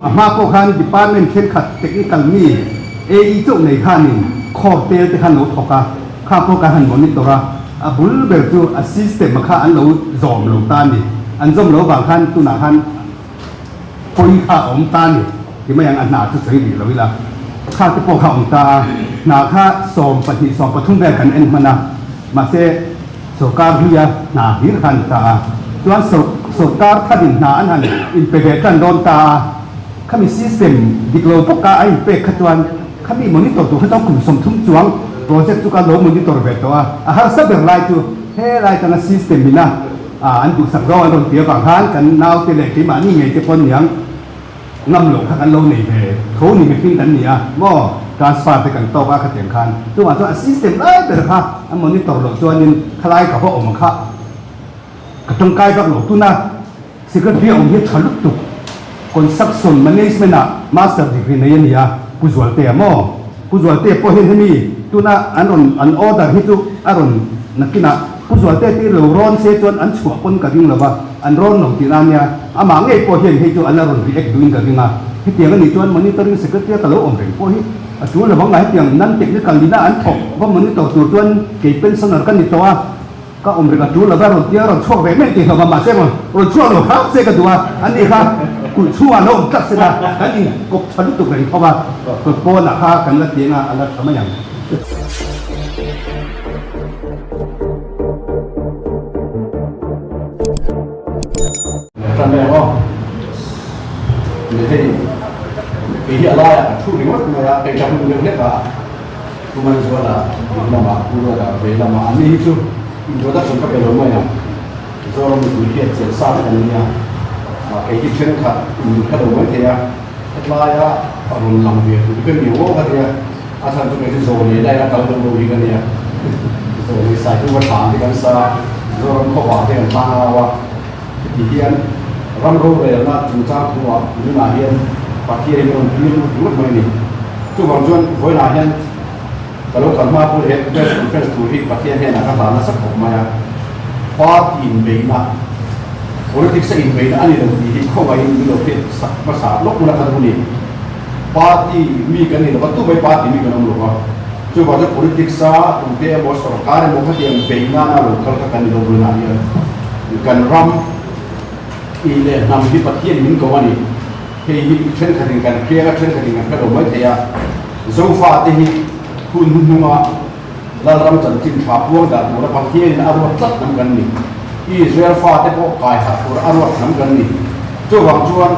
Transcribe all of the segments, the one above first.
A hma pawh khan department thenkhat technical mi AE chauh nei khanin khawr tel te khan lo thawk a, kha pawh kan han monitor a, a bul ber chu a system a kha an lo zawm lo ta a ni. An zawm lo vang khan tunah khan pawi kha a awm ta a ni ti mai ang, a hna chu sawi rih lo ila kha te pawh kha a awm ta a, hna kha 12 13 vel kan en hman a, mahse Sorkar hluia hna hlir kha a ni ta a, chuan sorkar thatin hna an han inpe ve tan dawn ta a, khami system dik lo bawka a inpek kha chuan khami monitor tur kha chuan kum 30 chuang project chu ka lo monitor ve tawh a, a harsa ber lai chu helai tanga system ina an duhsak zawng an rawn ti avang khan kan naute leh keimahni ngei te pawh niang Ngam loh kha kan lo nei ve tho ni mihring kan ni a maw transfer te kan tawk a khatiang khan chungah chuan a system lai ber kha a monitor loh chuanin khalai ka va awm kha ka tangkai vak lo tuna secretary a awm hi a tha lutuk construction management ah master degree nei a ni a Pu Zualtea maw Pu Zualtea pawh hian hemi tuna an rawn an order hi chu a rawn nakinah Pu Zualtea te lo rawn se chuan an chhuah pawn ka ring lo va an rawn lo tih a nia. Amah ngei pawh hian hei chu an la rawn react duhin ka ring a, hetiang a nih chuan monitoring secretary a ka lo awm reng pawh hi a tul lo vang a, hetiang non technical nina an thawk va monitor tur chuan kei pensioner ka ni tawh a, ka awm reng a tul lo va, rawn tia rawn chhuak ve mai tih hlauh a, mahse rawn rawn chhuak lo hram se ka duh a, an ni kha kulh chhungah lo awm tlat se la kan inkawp tha lutuk reng tho a, pawnah kha kan la tiang a, a la tha mai ang. Tan em aw. Ni hei kei hi a laiah ka thu ringawt mai a, kei ka hmun deuh hlek a, Pu Manzuala ding lamah Pu Ruata ve lamah an ni hi chu introduction ka pe lo mai ang. Zoram mipui hian chelh sa vek an nia, kei hi thenkhat in hre lo mai thei a, hetlaia rawn lang ve tur hi ka ni ang aw ka tia, a chhan chu kei chu Zawnei line a kal deuh lo hi ka nia, Zawnei Saitu va thla ang te kan sa, Zoram khawpa te kan tlang au a. Heti hian ram rorelna chungchang thuah nunah hian Pathian hi rawn tir lut ringawt mai a ni. Chuvang chuan vawiinah hian ka lo kal hma pawh he press conference tur hi Pathian hnenah ka hlan nasa khawp mai a. Party inbeihna, politics a inbeihna a ni lo tih hi khawngaihin min lo hriat sak hmasa lawk hmuna ka duh a ni. Party mi kan ni lo va, tumai party mi kan awm lo va. Chuvang chuan politics a tute emaw sorkar emaw khatiang bei nana lo kal kha kan ni lo vawiinah hian kan ram i leh hnam hi Pathian min ko a ni. Hei hi thenkhatin kan hriang a, thenkhatin kan hre lo mai thei a. Zofate hi hun hnuhnunga Lalram chanchin tha puang dah tura Pathianin a ruat tlat hnam kan ni. Israel fate pawh kai harh tura a ruat hnam kan ni. Chuvang chuan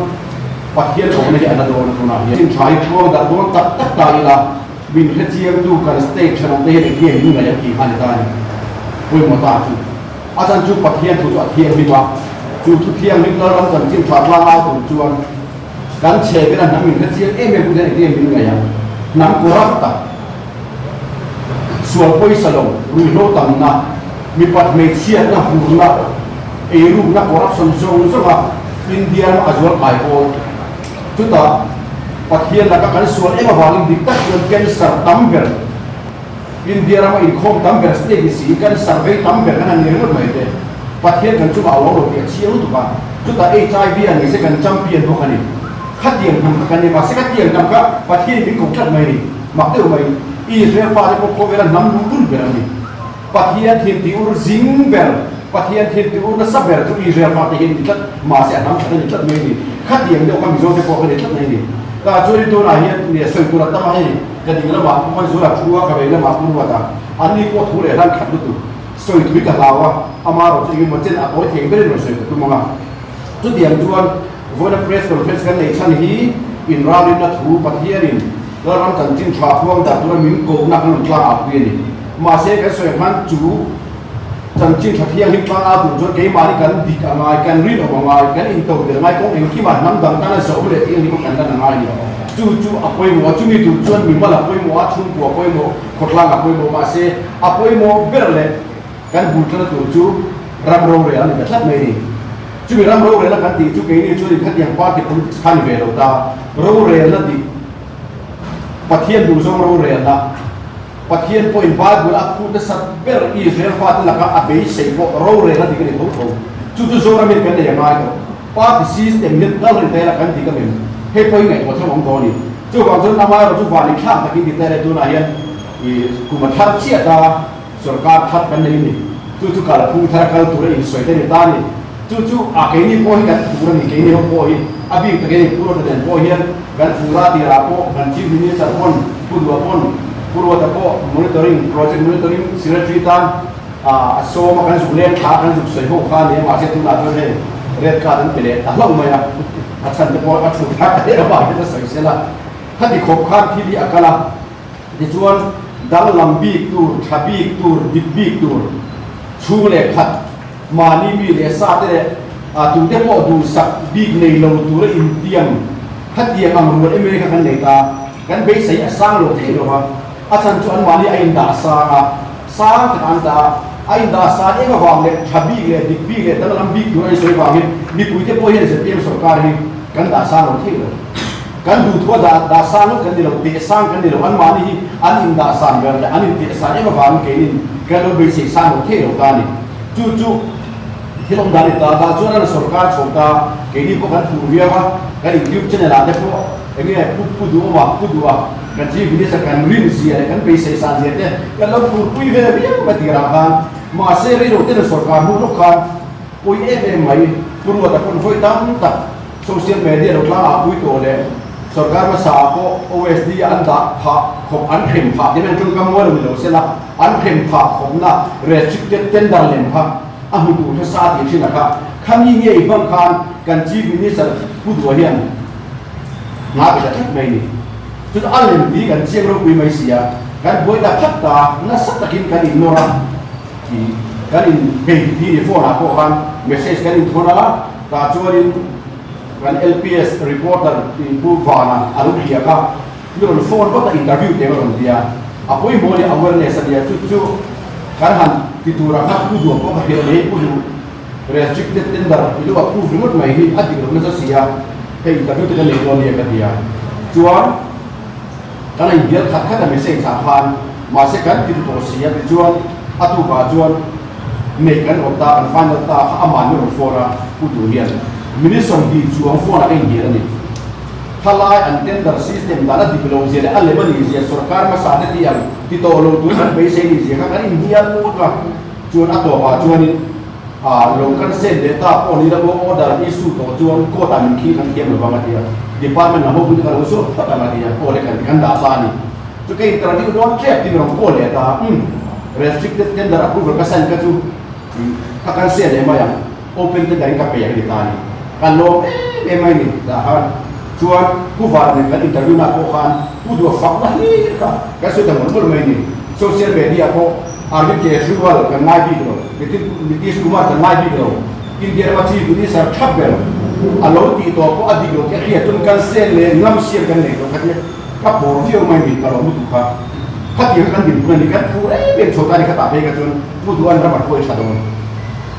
Pathian awmna hi a la dawn a tunah hian. Chanchin tha hi puang dah dawn tak tak ta ila min hre chiangtu kan state thenawmte hian engtiang min ngaih ang tih kha a ni ta a ni. Pawimawh ta chu a chan chu Pathian thu chu a thianghlim a, chu thu thianghlim Lalram chanchin tha tlang au tur chuan kan chhe bera hnam min hre chiang em em pawh hian engtiang min ngaih ang. Hnam corrupt tak. Sual pawisa lo, ruihhlo tamna, mipat hmeichhiatna, hurna, eirukna, corruption zawng zawnga India rama a zual kai pawl. Chutah Pathian laka kan sual em avangin dik tak chuan cancer tam ber, India rama inkhawm tam ber state ni siin cancer vei tam ber kan han ni ringawt mai te. Pathian kan chungah a awm lo tih a chiang lutuk a, chutah HIV a ni se kan champion bawk a ni. Khatiang hnam kha kan ni, mahse khatiang hnam kha Pathianin min ko tlat mai a ni. Mak deuh mai, Israel fate pawh khawvela hnam lu bul ber an ni. Pathian thil tih ur zing ber, Pathian thil tih ur nasa ber chu Israel fate hi an ni tlat, mahse a hnam that a ni tlat mai a ni. Khatiang deuh kha Mizote pawh ka ni tlat mai a ni. Tah chuan tunah hian nia sawi tur a tam a, hei ka ding lamah Pu Manzura thu a, ka vei lamah Pu Ruata, anni pawh thu leh hlan khat lutuk. Sawi thui ka hlau a, ama erawh chu engemaw chen a tawi thei berin rawn sawi ka tum ang a. Chutiang chuan vawiina press conference kan neih chhan hi inralrinna thu Pathianin Lalram chanchin tha phuang dah tura min kohna kan rawn tlang au pui a ni. Mahse kan sawi ang khan chu chanchin tha thianghlim tlang au tur chuan keimahni kan dik a ngai, kan rinawm a ngai, kan intodelh a ngai, kawng engkimah hnam dang tana zawm leh thianghlim a kan lan a ngai a ni. Chu chu a pawimawh a, chumi tur chuan mimal a pawimawh a, chhungkua a pawimawh, khawtlang a pawimawh, mahse a pawimawh ber leh Kan bul tana tur chu ram rorel a ni ta tlat mai a ni. Chumi ram rorelna kan tih chu keini chuan inkhatiang party politics kha ni ve lo ta. Rorelna dik, Pathian duhzawng rorelna, Pathian pawhin Bible a phut nasat ber Israel fate laka a beisei pawh rorelna dik a ni tho tho. Chu chu Zoramin kan nei a ngai tawh. Party system hian kal reng ta ila kan dik a mem. Hei pawh hi ngaihtuah theuh awm tawh a ni. Chuvang chuan amaherawh chu van inthlak takin ti ta ila tunah hian ih kum a thar chiat a, sorkar thar kan nei a ni. Chu chu kalphung thar kal tur a insawi te a ni ta a ni. Chu chu a keini pawh hi kan phur a ni, keini ho pawh hi a bik takin hei Pu Ruata nen pawh hian kan phur a tirah pawh kan Chief Minister pawn Pu Duha pawn Pu Ruata pawh Monitoring Project Monitoring Secretary tan a sawm a kan zuk leng thla kan zuk sawi ho kha a ni a mahse tunah chuan hei red card an pe leh ta hlauh mai a, a chhan te pawh a thu thar ta em avangin a sawi sel a, khati khawp khan thil hi a kal a, tichuan danglam bik tur, tha bik tur, dik bik tur chhung leh khat Mahni mi leh sa te leh tute pawh duhsak bik nei lo tura intiam khatiang ang rual em kha kan nei ta. Kan beisei a sang lo thei lo va, a chhan chu anmahni a indah sang a, sang takah an dah a, a indah san em avang leh tha bik leh dik bik leh danglam bik tur a insawi vangin mipuite pawh hian zpm sorkar hi kan dah sang lo thei lo. Kan duhthua dah dah sang ngawt kan ni lo, teh sang kan ni lo, anmahni hi an indah san ber leh an inteh san em avangin keinin kan lo beisei sang lo thei lo ta a ni. Chu chu thil awm dan ni ta ta chuan an sorkar chho ta, keini pawh kan phur viau a, kan YouTube channel ah te pawh eng nge pu pu duh awm a, pu duh a, kan Chief Minister kan rin zia leh kan beisei san zia te kan lo phur pui ve viau mai tirah khan mahse reilo te na sorkar hnu lawk khan pawi em em mai pu Ruata pawn vawi tam tak social media lo tlang ah pui tawh leh sorkar hmasa ah pawh OSD an dah phah khawp an hrem phah te hian tawngkam mual lo ni lo sela an hrem phah khawpna restricted tender lem kha a hmu tur nasa tih thin a kha khami nge i hmang khan kan Chief Minister Pu Dua hian hna pe ta tlat mai ni. Chutah a lem ti kan chiang ropui mai si a, kan buai ta phat ta nasa takin kan innawr a i kan in bei ti ni phone ah pawh khan message kan inthawn a tah chuanin kan LPS reporter in Pu Vana a lo hria kha mi rawn phone vat a interview te a rawn tia a pawimawh a ni awareness a nia chu chu kan han ti tur ah khan Pu Duh pawh ka hrilh mai Pu Duh restricted tender i lo approve ringawt mai hi a dik lo nasa si a hei interview te kan nei dawn nia ka ti a chuan kan in bial khat khat a message ah khan mahse kan ti tawh si a tichuan a tukah chuan nei kan rawt ta kan final ta kha amah ni rawn phone a Pu Duh hian minister bik chuang phone ah ka inbial a ni. Thalai an tender system dan a dik lo zia leh a lem a nih zia sorkar hmasa te tih ang ti tawh lo tur kan beisei nih zia kha kan inhnial mut a, chuan a tawpah chuanin ah lo kan send leh ta pawh ni la maw order issue tawh chuan court ah min khing kan thiam lo vang a ti a, department lam ho pawhin ka lo zawt phawt ang a ti a, aw le kan kan dah ta a ni. Chu ka interview dawn tep tin rawn call leh ta a, umm restricted tender approval ka sign kha chu ka kan send leh mai ang. Open te darin ka pe ang ni ta a ni. Ka lawm em em mai ni dah khan chuan Pu Van nen kan interview na pawh khan Pu Dua fak na hlir kha kan sawi ta mawlh mawlh mai ni. Social media pawh Arvind Kejriwal kan ngai bik lo, Nitish Kumar kan ngai bik lo, India rama Chief Minister tha ber a lo tih tawh pawh a dik lo tih a hriat chuan kan sel leh ngam siam kan nei lo kha tia ka pawr viau mai ni ka lo lutuk kha. Khatiang kha kan dinhmun a ni, kan phur em em chho ta a ni khatah phei kha chuan Pu Dua'n ram a hruai tha dawn.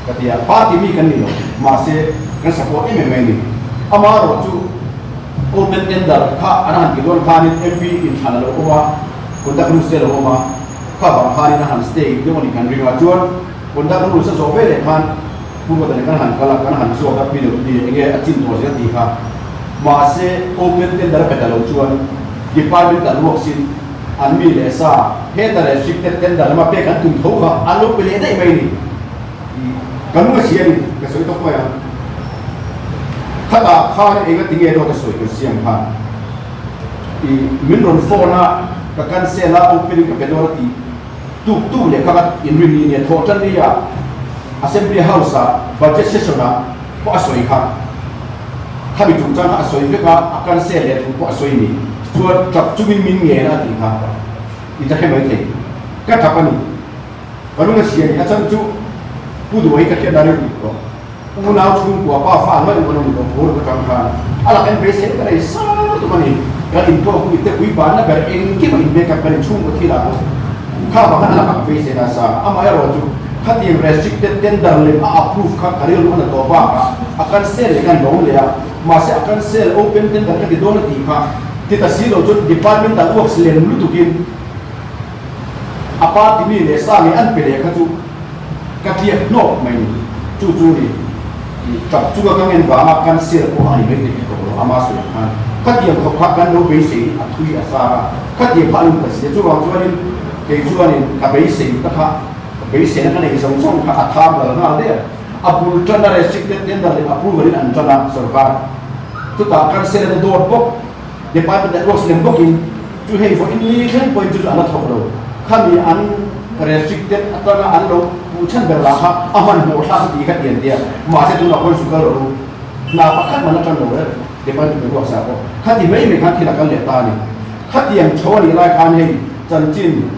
Ka ti a, party mi kan ni lo, mahse kan support em em mai a ni. Amaherawh chu open tender kha an han tih dawn khanin MP inthlan a lo awm a, conduct rules te a lo awm a, kha vang khanin a han stay deuh a ni kan ring a, chuan conduct rules a zawh veleh khan Pu Ruata nen kan han kal a, kan han zawk a, PWD enge a chin tawh zel tih kha. Mahse open tender a pe ta lo chuan department an ruak sin an mi leh sa heta restricted tender lama pek an tum tho kha an lo pe leh daih mai a ni. Ka nu a si a ni, ka sawi tawk mai ang. Khatah khan enga tinge dawt a sawi kan siam khan i min rawn phone a, ka cancel a, opening ka pe dawn a ti tuk tuk leh kha ka inrin ni nia thawh tan ni a Assembly House ah budget session ah pawh a sawi kha. Khami chungchang kha a sawi vek a, a cancel leh thu pawh a sawi ni. Chuan tap chungin min ngen a tih kha i ta hre mai thei. Ka tap a ni. Ka lung a chhia ni a chang chu Pu Duha hi ka hriat dan reuh dik tawh. Unau chhungkua pa fa an mai u an awm tawh phur ka tang khan a lak en beisei ka nei sang lutuk a ni. Kan intawk ui te pui banna ber engkim a inbek a kan inchhungkaw thil ah pawh kha vang khan a lakah ka beisei na sa. Amaherawh chu khatiang restricted tender lem a approve kha ka rilru a na tawh bakah a cancel leh kan lawm leh a mahse a cancel open tender ka ti dawn a tih kha ti ta si lo chuan departmental works lem lutukin A party mi leh sa leh an pe leh kha chu ka tliak hnawk mai ni. Chu chu ni tap chunga ka ngen vanga cancel pawh a ni mai thei tawh lo ama sawi ang khan. Khatiang khawp kha kan lo beisei a thui a sar a, khatiang kha a lung ta si a. Chuvang chuanin kei chuanin ka beisei ta kha, ka beiseina ka nei zawng zawng kha a tham lal nghal der. A bul tan a restricted tender leh approval in an tan a sorkar. Chutah kan Senate a dawt bawk, Department networks lem bawkin chu hei vawiin li thleng pawhin chu chu an la thawk lo. Khami an restricted atanga an lo puh chhan ber lah kha a hmanhmawh thlak a tih kha ti an tia. Mahse tunah khawn sukal rawh u. Hna pakhat man atang lo e, Department networks ah pawh khati mai mai khan thil a kal leh ta a ni. Khatiang tho a nih lai khan hei chanchin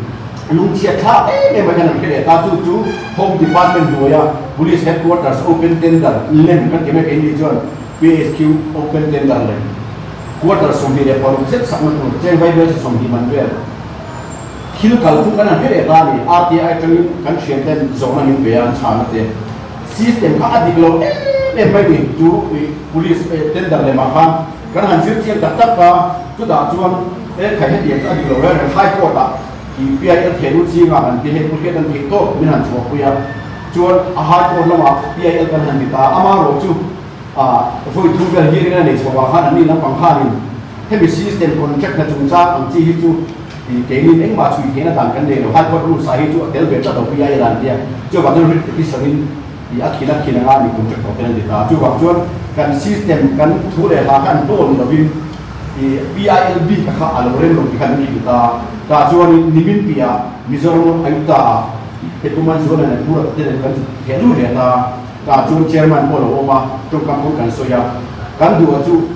lungchhiat thlak em em mai khan an hre leh ta. Chu chu Home Department hnuaia Police Headquarters open tender lem kan ti mai keini chuan PHQ open tender lem quarter 26 zet sakna tur cheng vai vel chu 20 man vel thil kalphung kan han hre leh ta a ni. RTI atangin kan thianten zawhna min pe a an chhana te. System kha a dik lo em em mai ni chu police tender lemah khan kan han zir chiang tak tak a, chutah chuan e khai hetiang chu a dik lo reng reng High Court ah i PIL thehluh chingah kan ti hei Pulpit an theih tawp min han chhuahpui a, chuan a High Court lamah PIL kan han ti ta a, amaherawh chu vawi thum vel hearing a nei chhuah vang khan anni lampang khanin hemi system contract hna chungchang ang chi hi chu Tih keinin engmah chhui theihna dan kan nei lo, High Court rules ah hi chu a tel ve tlat lo PIL an tia, chuvang chuan writ petition in tih a khil a khil anga mi contract tawh ten an ti ta, chuvang chuan kan system kan thu leh hla kha an hnawl ni lovin ih PIL bik a kha a lo rem lo tih kha an hrilh ta, tah chuanin nimin piah Mizoram Ayukta ah Hepuman Zualan leh Pura te nen kan theh lut leh ta, tah chuan Chairman pawh a lo awm a, tawngkam pawn kan sawi a, kan duh ah chu.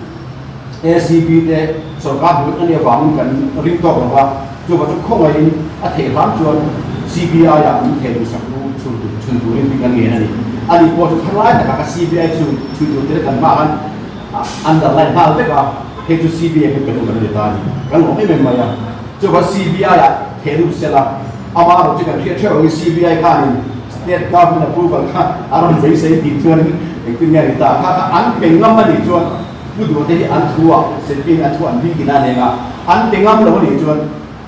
ACB te sorkar hmuh a nih avangin kan ring tawk lo va, chuvang chu khawngaihin a theih hram chuan CBI ah min thei duhsak u chhun chhun turin tih kan ngen a ni. Ani pawh chu thalai takah ka CBI chhun chhun tur te kan hma khan underline nghal vek a, hei chu CBI hi pe duh kan ni ta a ni. Kan lawm em em mai a, chuvang CBI ah theh lut sela, amaherawh chu kan hriat theuh angin CBI khanin state government approval kha a rawn beisei tih chuanin engtin nge a ni ta, kha kha an pe ngam a nih chuan Pu Duhte hi an thu ah Sepin an thu an bik in a neng a, an pe ngam lo a nih chuan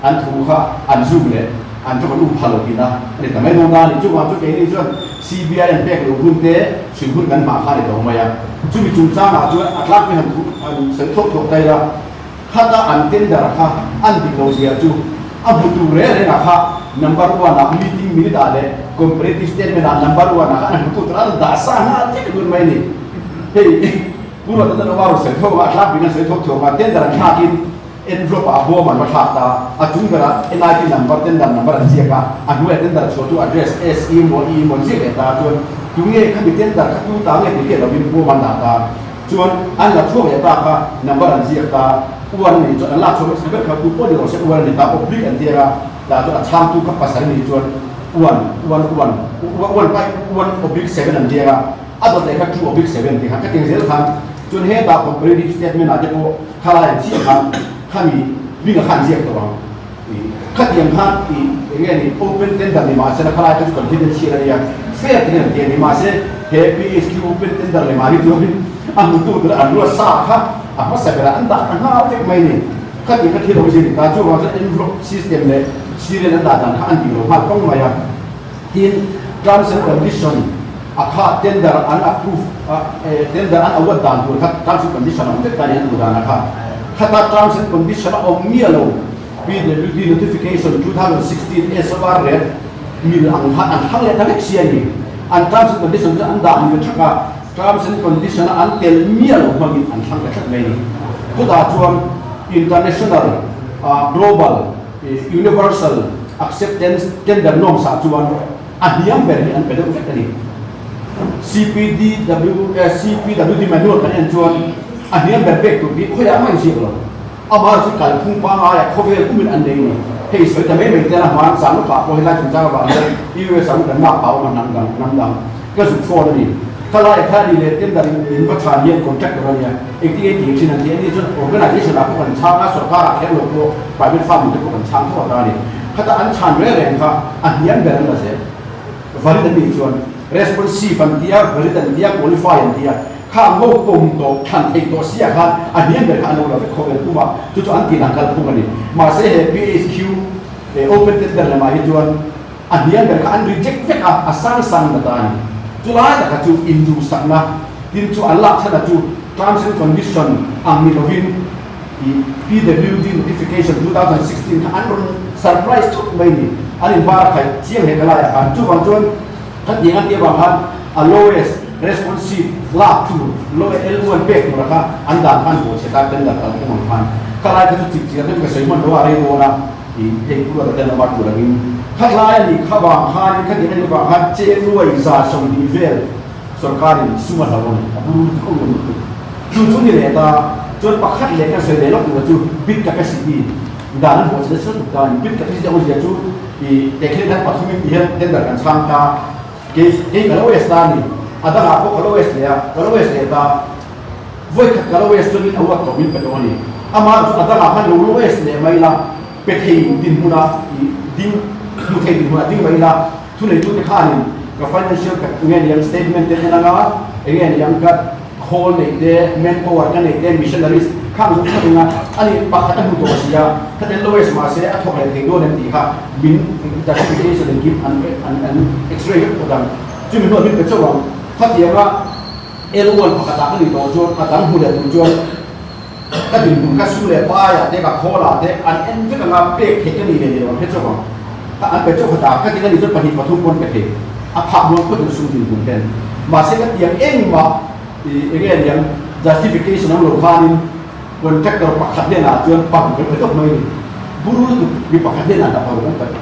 an thu kha an zum leh an chu kan um pha lo tihna a ni ta mai dawn a ni. Chuvang chu keini chuan CBI an pek loh hun te chhun hun kan hmah kha a ni to mai a. Chumi chungchangah chuan a tlakpui han thu han sawi thuak thuak ta ila, khata an tender kha an dik lo zia chu a hmu tur reng rengah kha number one ah meeting minute ah leh comparative statement ah number one ah kha an hmu tu tur an dah sa nghal vek dawn mai a ni. Hei. Pu Ruata chuan Omar sawi thawk a, a thlak bik an sawi thawk thawk a, tender an thlakin envelope ah a bawm an va thlak ta, a chung berah NIP number, tender number an ziak a, a hnuaiah tender chhuah chu address SE emaw E emaw an ziak leh ta, chuan tunge khami tender kha tu ta nge tih hriat lovin bawm an dah ta, chuan an la chhuak leh ta kha number an ziak ta, uar a nih chuan an lak chhuah hmasa ber kha tu pawh ni rawh se uar a ni ta, oblique an tir a, tah chuan a chhangtu kha pasal a nih chuan one, one, one, one, one oblique seven an tir a. A dawt leh kha two oblique seven tih khan ka teng zel khan chuan hetah comparative statement ah te pawh khalai an chiah khan khami hming ah khan ziak tawh ang tih khatiang khan tih eng nge ni open tender ni mahse la khalai te chu kan hidden chhiat a nia fair tin an ti a ni mahse he PHQ open tender leh mahni chuan a hmutu tur an ruat sa kha a hmasa berah an dah ta nghal vek mai ni khatiang kha thil awmzia ni ta chuvang chuan envelope system leh serial an dah dan kha an dik lo nghal pang mai a. Tin, terms and condition a kha tender an approve a tender an award dan tur kha terms and condition a awm vek ta ni an duh dan a kha. Khata terms and condition a awm miah lo PWD notification 2016 SOR rel mil ang kha an thlang leh ta vek si a ni. An terms and condition chu an dah mil thak a, terms and condition a an tel miah lo hmangin an thlang ta tlat mai a ni. Chutah chuan international global Universal Acceptance Tender norms ah chuan a hniam ber hi an pe deuh vek a ni. CPDW CPWD manual kan en chuan a hniam ber pek tur hi khawiah mah inziak lo. Amah chu kalphung pangaia khawvel umin an nei ni. Hei sawi ta mai mai te a hmaan zan lawkah pawh helai chungchang avang hian US ah kan mark pau awm a hnam dang hnam dang ka zuk phone a ni. Khalai kha ni leh tender in in va chhan hian contractor a nia. Engtin nge tih thin an ti a ni chuan organisation ah pawh kan chhang a, sorkar ah kher lo pawh private firm te pawh kan chhang tho ata a ni. Khata an chhan reng reng kha a hniam ber an la zel. Valid an nih chuan responsive an ti a, valid an ti a, qualify an ti a, kha ngo pawm tawh thlan theih tawh si ah khan a hniam ber kha an lo la vek khawvel pum a, chu chu an tih dan kalphung a ni. Mahse he PHQ open tender lamah hi chuan A hniam ber kha an reject vek a, a sang sang na ta a ni. Chulai taka chu induhsakna tin chu an lak chhan a chu terms and condition ang ni lovin I PWD notification 2016 kha an rawn surprise thut mai ni. An in bar khaih chiang hle ka laiah khan. Chuvang chuan khatiang an tih avang khan a lowest responsive lak tur low L1 pek tura kha an dan khan haw chhe ta tender kal phung ang khan. Kha lai kha chu chip chiar deuhin ka sawi hman lo a rei dawn a i hei pu ruata ten a tur angin kha lai a nih kha vang khanin khatiang a nih avang khan cheng nuai 120 vel Sorkarin sum a hlo a ni, a bur tuk a uam lutuk. Chu chu ni leh ta chuan pakhat leh kan sawi leh lawk tur chu bid capacity dan an hmuh chin nasa tuk ta a ni. Bid capacity a awmzia chu i tehkhin hian pathumin ti hian tender kan chhang ta, kei kei ka lo waste ta a ni, a dangah pawh ka lo waste leh a, ka lo waste leh ta, vawi khat ka lo waste chuan min award tawh min pe tawh a ni. Amaherawhchu a dangah khan lo lo waste leh mai la, pe thei dinhmunah i ding, hmu thei dinhmunah ding mai la, Thuneitute khanin ka financial ka nge niang statement te en anga enge niang ka khawl neih te, manpower ka neih te, missionaries khang zawng zawng enga ani pakhat a hmu tawh sia khatin lowest mahse a thawk leh thei dawn em tih kha min justification engkim an an an x-ray vek phawt ang chumi hnuah min pe chauh ang khatianga L1 pakhat ah ka nih tawh chuan a dang hmu leh tur chuan ka dinhmun kha su leh paiah te ka khawlah te an en vek anga pek theih ka nih leh ni lo an hre chauh ang. Ka an pe chauh kha ta ka tin a nih chuan pahnih pathum pawn pe thei a phah mual phawt in sum dinhmun ten mahse ka tiang engmah i enge niang justification ang lo khanin contractor pakhat hnenah chuan pang kan pe tawp mai a ni bur lutuk mi pakhat hnenah dah pang kan pe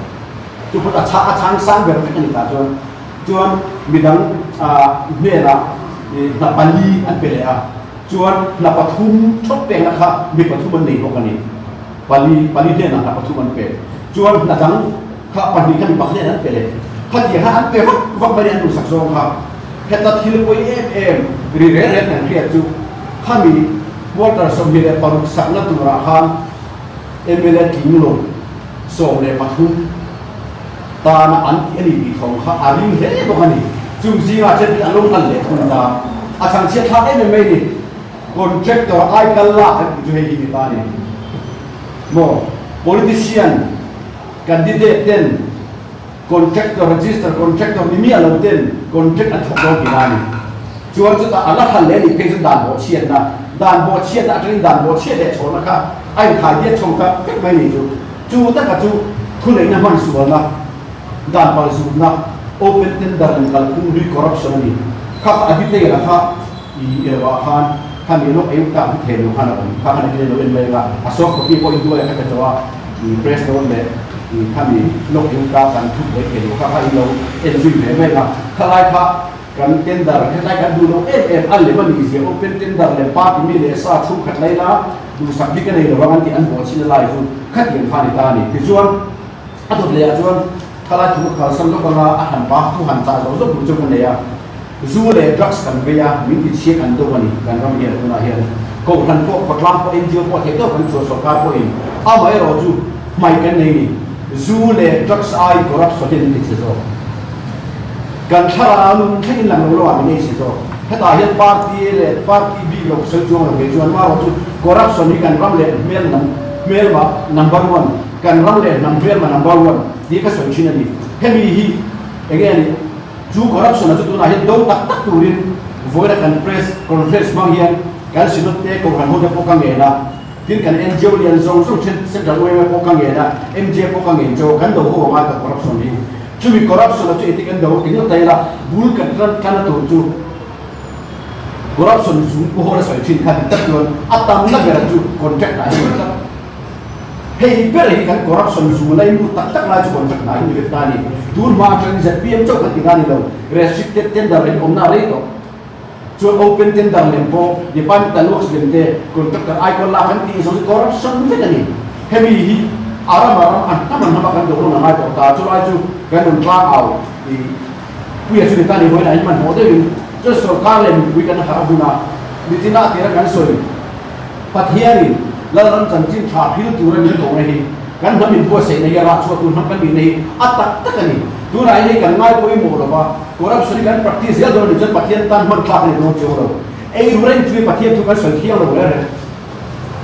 chu phawt a chhang a chhang sang ber vek a ni tah chuan chuan midang ah hnenah i hna pali an pe leh a chuan hna pathum thawt pekna kha mi pathum an nei bawk a ni. Pali, pali hnenah hna pathum an pe. Chuan hna dang kha pahnih kha mipa hnen an pe leh. Khatiang kha an pe vak vak mai an duhsak zawng kha. Heta thil pawi em em ri reng reng kan hriat chu khami quarter 26 sakna turah khan mla tling lo 13 tana an tih a ni tih thawm kha a ring hle bawk a ni. Chung zingah chuan an lo kal leh thung ta. A chhangchhiat thlak em em mai a ni. Contractor ai kal lak kan tih chu hei hi ni ta a ni maw? Politician candidate ten contractor register contractor ni miah lo ten contract an thawk dawn tih na a ni. Chuan chutah a la hran leh a nih phei chuan dan bawhchhiatna, dan bawhchhiatna atangin dan bawhchhiat leh chhawrna kha a inkhai diat chho ta vek mai a ni chu. Chu taka chu thuneihna hman sualna, dan palzutna, open tender inkalphung hlui corruption a ni. Kha kha a detail a kha. I erawh ah khan khami lawk ei tak hi thei lo khan a awm kha khan engtin lo en mai anga a soft copy pawh in duai a ka pe tawh a i press note leh i khami lawk ei tak kan thup leh thei lo kha kha in lo en zui ve mai anga khalai kha kan tender hetlai kan duh lo em em a lem a nih zia open tender lem party mi leh sa chhungkhat lai la duhsak bik a nei lo ang an tih an bawh chin a lai chu khatiang kha a ni ta a ni tichuan a dawt leh ah chuan khalai thu ka kalsan lawk anga a han pa thu han chah zawk zawk tur chu ka nei a. Zu leh drugs kan vei a, min ti chhiat an deuh a ni kan ram hian tunah hian. Kohhran pawh, khawtlang pawh, NGO pawh theih tawk kan chhuah sorkar pawhin amaherawh chu hmai kan nei ni. Zu leh drugs aiin corruption hian min ti chhe zawk. Kan thlarau nun thlengin lang lo loah min ei chhe zawk. Hetah hian party leh party bik lo sawi chuang lo ve chuan amaherawh chu corruption hi kan ram leh hmel nam hmelma number one, kan ram leh hnam hmelma number one tih ka sawi thin a ni. Hemi hi enge a nih? Chu corruption a chu tunah hian do tak tak turin vawiina kan press conference hmang hian kan synod te kohhran hote pawh ka ngen a, tin kan NGO lian zawng zawng then Central yma pawh ka ngen a, MJ pawh ka ngen chauh a, kan do ho a ngai tawh corruption hi. Chumi corruption a chu engtin kan do ti ngawt ta ila bul kan tan tan a tur chu corruption zung pu ho la sawi thin kha dik tak chuan a tamna ber chu contract ah hian tlat. Hei ber hi kan corruption zu lai lut tak tak lai chu contract hna hi ni vek ta a ni. Tun hma atangin zpm chauh kan ti nga ni lo, restricted tender lem awmna a rei tawh. Chuan open tender lem pawh departmental works lem te contractor aikawl lak an tih zawng hi corruption vek a ni. Hemi hi a ram a ram an hnam an hnam a kan dohrawn a ngai tawh ta. Chulai chu kan rawn tlang au i puia chu ni ta ni vawiin ah hian hmanhmawh deuhin chuan sorkar leh mipui kan harh a hun a, nichina a tira kan sawi. Pathianin Lalram chanchin tha hril tura min kohna hi kan hnam inbuatsaihna hi a rah chhuah tur hnam kan nihna hi a tak tak a ni. Tunah hian hei kan ngai pawimawh lo va, corruption hi kan practice zel dawn a nih chuan Pathian tan hman tlak a ni dawn chiang lo. Ei ru reng chu Pathian thu kan sawi thiang lo reng reng.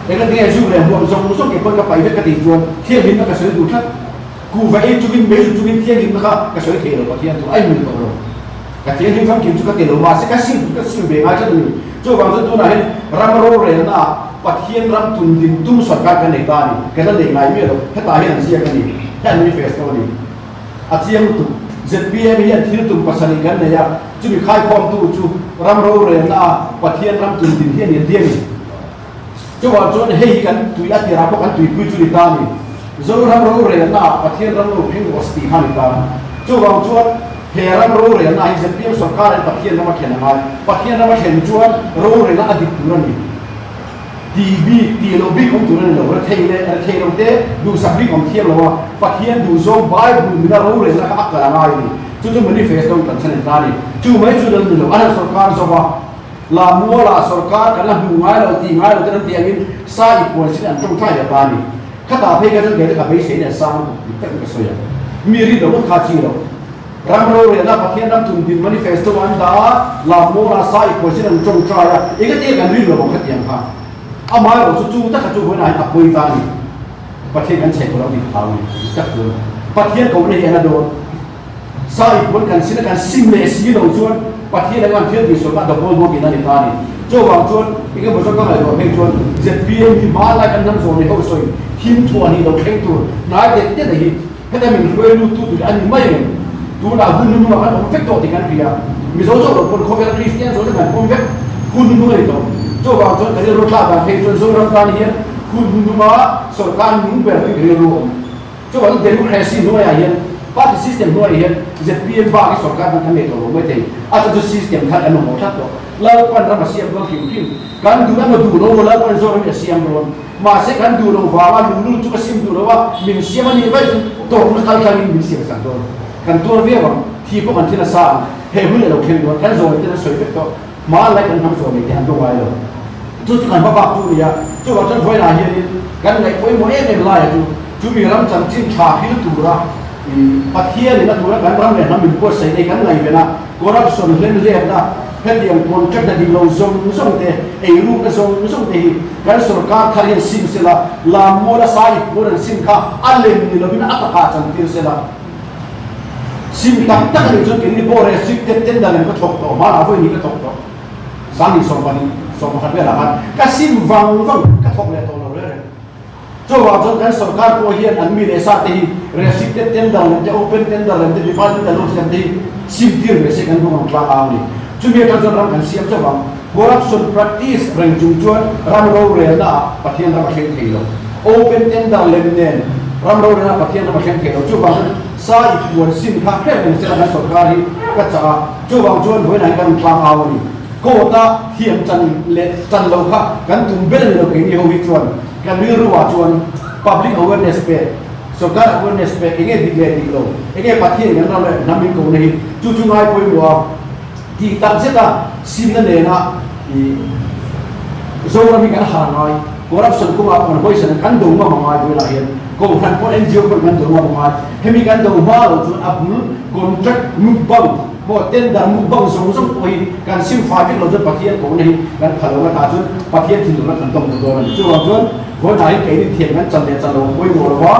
Engati nge zu leh hmuam zawng zawng ke pawn ka paih vek ka tih chuan thianghlimna ka sawi duh tlat. Kuhva ei chungin mei zu chungin thianghlimna kha ka sawi thei lo Pathian thu a inmil tawh lo. Ka thianghlim famkim chu ka ti lo, mahse ka sim ka sim ve ngai tlat a ni. Chuvang chuan tunah hian ram rorelna ah Pathian ram tun din tum sarkar kan nei ta a ni. Kan la neih ngai miah lo, hetah hian an ziak a ni, he an manifesto a ni. A chiang lutuk. Zpm hian thil tum pasarih kan nei a, chumi khaikhawmtu chu ram rorelna ah Pathian ram tun din hi a ni a ti a ni. Chuvang chuan hei hi kan tui a tirah pawh kan tuipui chu ni ta a ni. Zoram rorelna ah Pathian ram ro pheng rawh si tih kha a ni ta. Chuvang chuan he ram rorelna ah hi zpm sorkar in Pathian ram a thlen a ngai. Pathian ram a thlen chuan rorelna a dik tur a ni. Tih bik, tih loh bik awm tur a ni lo. Rethei leh rethei lo te duhsak bik awm thiam lo a, Pathian duhzawng Bible mina rorelna kha a kal a ngai a ni. Chu chu manifesto in kan chhan en ta a ni. Chu mai chu lal ni lo, a ran sorkar zo va. La mualah sorkar kan la hmu ngai lo tih ngai lo ten an tih angin sa i puan sin an tawngtai leh ta a ni. Khatah phei kha chuan kei te ka beisei nen sang lutuk dik takin ka sawi a. Mi rin lo ngawt kha a chi lo. Ram rorelna Pathian ram tum din manifesto an dah a, la mualah sa i puan sin an tawngtai a, engati nge kan rin lo ang khatiang kha. Amaherawh chu chu taka chu vawiinah hian a pawi ta a ni. Pathian kan chhe ko lo tih thau a ni dik tak chuan Pathian kohna hi a la dawn. Sai pawn kan sin a kan sim leh si lo chuan Pathian anga an thil tih sual kha a double bawk in a ni ta a ni. Chuvang chuan eng emaw chuan ka ngaihtuah phei chuan zpm hi hmanlai kan hnam zawh ni ho sawi thim thuah nih lo thleng tur hnai det det a hi heta min hruai lut tu tur hi a ni mai em? Tunah hun hnuhnung ah kan awm vek tawh tih kan hria. Mizo chauh lo pawn khawvel Kristian zawh te kan pawm vek hun hnuhnung a ni tawh. Chuvang chuan kan rilru thlak dan phei chuan Zoram tan hian hun hnuhnung ah sawrkar nung ber chu rilru a awm. Chuan democracy hnuaiah hian party system hnuaiah hian zpm bak hi sorkar hman kan nei tawh lo mai thei. A chu chu system khan an mamawh tlat tawh. Lalpan ram a siam dawn hrim hrim. Kan duh emaw duh lo maw Lalpan Zoram hi a siam dawn. Mahse kan duh loh vanga luhlul chu ka sim duh lo a, min siam a nih vaih chu tawrhna kal tlangin min siam sak dawn. Kan tuar viau ang, thi pawh kan thi nasa ang. He hun a lo thleng dawn. Kan zawn ten an sawi vek tawh. Hmanlai kan hnam zawn nei te an do ngai lo. Chu chu kan hma bak chu a ni a, chuvang chuan vawiinah hianin kan ngaih pawimawh em em laia chu chumi ram chanchin tha hil tura Pathianin a tura kan ram leh hnam min buatsaih nei kan ngaihven a, corruption hlemhletna, hetiang contract a dik lo zawng zawng te, eirukna zawng zawng te hi kan sorkar thar hian sim sela, lammuala sai puan an sim kha a lem ni lovin a takah chantir sela. Sim tak tak a nih chuan keini pawh restricted tender in ka thawk tawh, hmanah vawi hnih ka thawk tawh. Sanghnih 12, 11 velah khan ka sim vang vang ka thawk leh tawh lo reng reng. Chuvang chuan kan sorkar pawh hian an mi leh sa te hi restricted tender lem te, open tender lem te, departmental loans lem te hi sim tir ve se kan duh ang tlang ang a ni. Chumi atang chuan ram kan siam chauh ang. Corruption practice reng chung chuan ram rorelna ah Pathian ram a thleng thei lo. Open tender lem nen ram rorelna ah Pathian ram a thleng thei lo. Chuvang chuan sa i puan sim kha hrem reng sela kan sorkar hi ka chak a. Chuvang chuan vawiinah hian kan rawn tlang au a ni. Court a thiam chan leh chan lo kha kan tum ber a ni lo keini ho hi chuan kan rilru ah chuan public awareness pek, sorkar awareness pek enge dik leh dik lo, enge Pathian in kan ram leh hnam min kohna hi chu chu ngai pawimawh a. Tih tak zeta simna nena i Zoram hi kan har ngai, corruption kawngah kan hawisan kan do ngam a ngai buailah hian Kohhran pawn NGO pawn kan do ngam a ngai. Hemi kan do hma lo chuan a bul contract mukbang maw tender mukbang zawng zawng pawh hi kan sim fai vek lo chuan Pathian kohna hi kan pha lo a tah chuan Pathian thinlung kan tawng duh dawn a ni. Chuvang chuan vawiinah hi keini thiam kan chan leh chan lo a pawimawh lo a,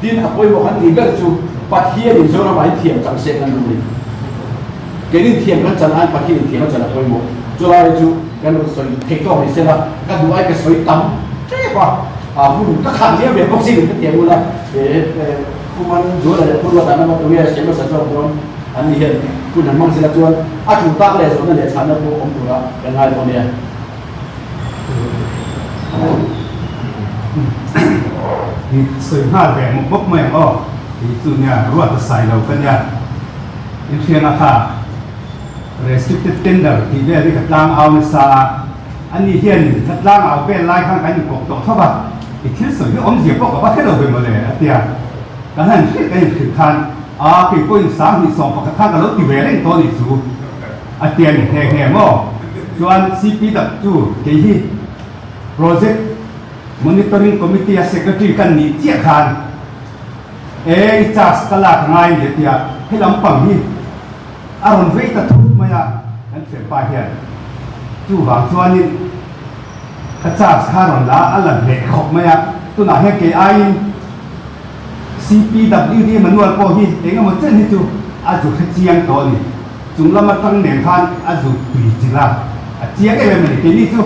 tin a pawimawh kan tih ber chu Pathianin Zoramah hi thiam chang se kan duh a ni. Keinin thiam kan chan aiin Pathianin thiam a chan a pawimawh. Chulai chu kan rawn sawi thei tawk ni sela, ka duh ai ka sawi tam tep a, a hun ka khan liam ve bawk sin ka tiang ula, Pu Man Zuala leh Pu Ruata an awm a, tunge a siam hmasa zawk dawn an ni hian hun han hmang sela chuan a tul tak leh zawhna leh chhanna pawh awm tura kan ngai dawn nia. Sawi nghal ve mawp mawp mai ang aw, kei chu nia Ruata sai lo ka nia. Inhriana kha restricted tender tih vel hi ka tlang au nasa a, ani hianin ka tlang au vel lai khan kan inkawp tawh tho va, i thil sawi hi awmzia pawh ka va hre lo ve mawle a ti a, kan han hrilh kan inhrilh khan a kei pawhin 21,000 khan ka lo ti ve reng tawh a nih chu a ti a ni nghe nghe maw? Chuan CP tak chu kei hi project monitoring committee a secretary kan nih chiah khan E i charge ka lak ngai ni a ti a, he lampang hi a rawn vei ta thut mai a, kan thianpa hian chuvang chuanin ka charge kha a rawn la a la hneh khawp mai a, tunah hian kei aiin CPWD manual pawh hi eng emaw chen hi chu a zu hre chiang tawh a ni. Chung lam atang nen khan a zut tui chilh a, a chiang em em a ni. Keini chu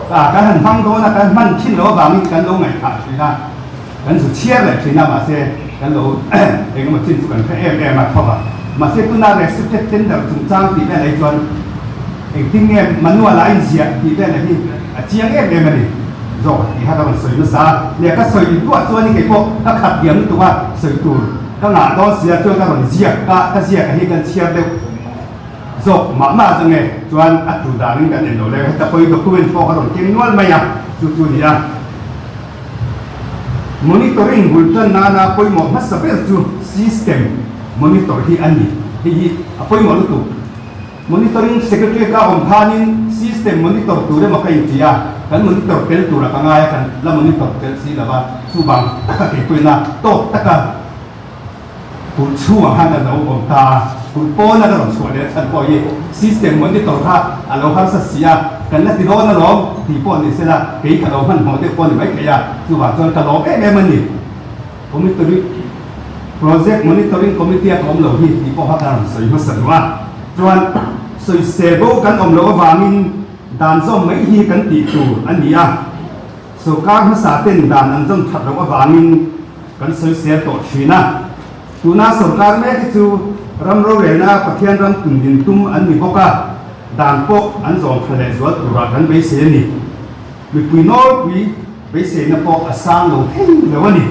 kan han hmang dawn a, kan hman thin lo avangin kan lo ngaihthah thin a, kan zu chhiar leh thin a, mahse kan lo eng emaw chin chu kan hre em em a tho va. Mahse tuna restricted tender chungchang tih vel ai chuan engtin nge manual a inziah tih vel hi a chiang em em a ni zawk tih kha ka rawn sawi nasa a. Leh ka sawi duah chuan kei pawh ka khat diam lutuk a, sawi tur Ka ngah dawn sia chuan ka rawn ziak ka, ka ziak a hi kan chhiar deuh zawk mah mah zawng e, chuan a tu danin kan en lo leng, heta pawhin document pawh ka rawn keng nual mai a, chu chu ni a. Monitoring bul tan nana pawimawh hmasa ber chu system monitor hi a ni, hei hi a pawimawh lutuk. Monitoring Secretary ka awm khanin system monitor tur emaw ka inti a, kan monitor tel tura ka ngai a, kan la monitor tel si lo va, chuvang taka kei pawhin tawk taka kulh chhungah khan a lo awm ta a, kulh pawna ka rawn chhuah leh chhan pawh hi system monitor kha a lo harsa si a, kan la ti dawn alawm tih pawh ni sela kei ka lo hmanhmawh deuh pawh ni maithei a, chuvang chuan ka lawm em em a ni. Monitoring Project Monitoring Committee a ka awm lo hi tih pawh kha ka rawn sawi hmasa duh a. Chuan sawisel bo kan awm loh avangin dan zawm mai hi kan tih tur a ni a. Sorkar hmasa ten dan an zawm that loh avangin kan sawisel tawh thin a. Tuna sorkar mek hi chu ram rorelna Pathian ram tum din tum an ni bawk a, dan pawh an zawm tha leh zual turah kan beisei a ni. Mipui nawlpui Beiseina pawh a sang lo thei lo a ni.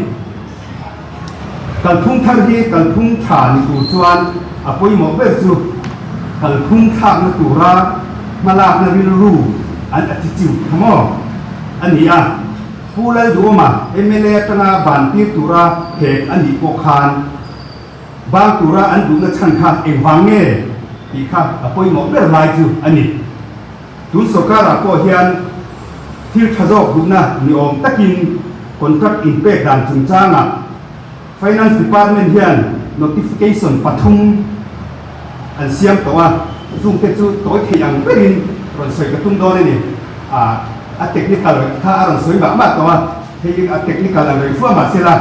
Kalphung thar hi kalphung tha ni tur chuan a pawimawh ber chu kalphung thlakna tura hmalakna rilru an attitude kha maw a ni a. Pu Lalduhawma mla atanga ban tir tura hek a nih pawh khan bang tura an duhna chhan kha engvang nge tih kha a pawimawh ber lai chu a ni. Tun sorkarah pawh hian thil tha zawk duhna ni awm takin contract inpek dan chungchangah Finance Department hian notification pathum an siam tawh a, chungte chu tawi theih ang berin rawn sawi ka tum dawn a ni. A technical kha a rawn sawi mah mah tawh a, hei a technical ang reng fua mah sela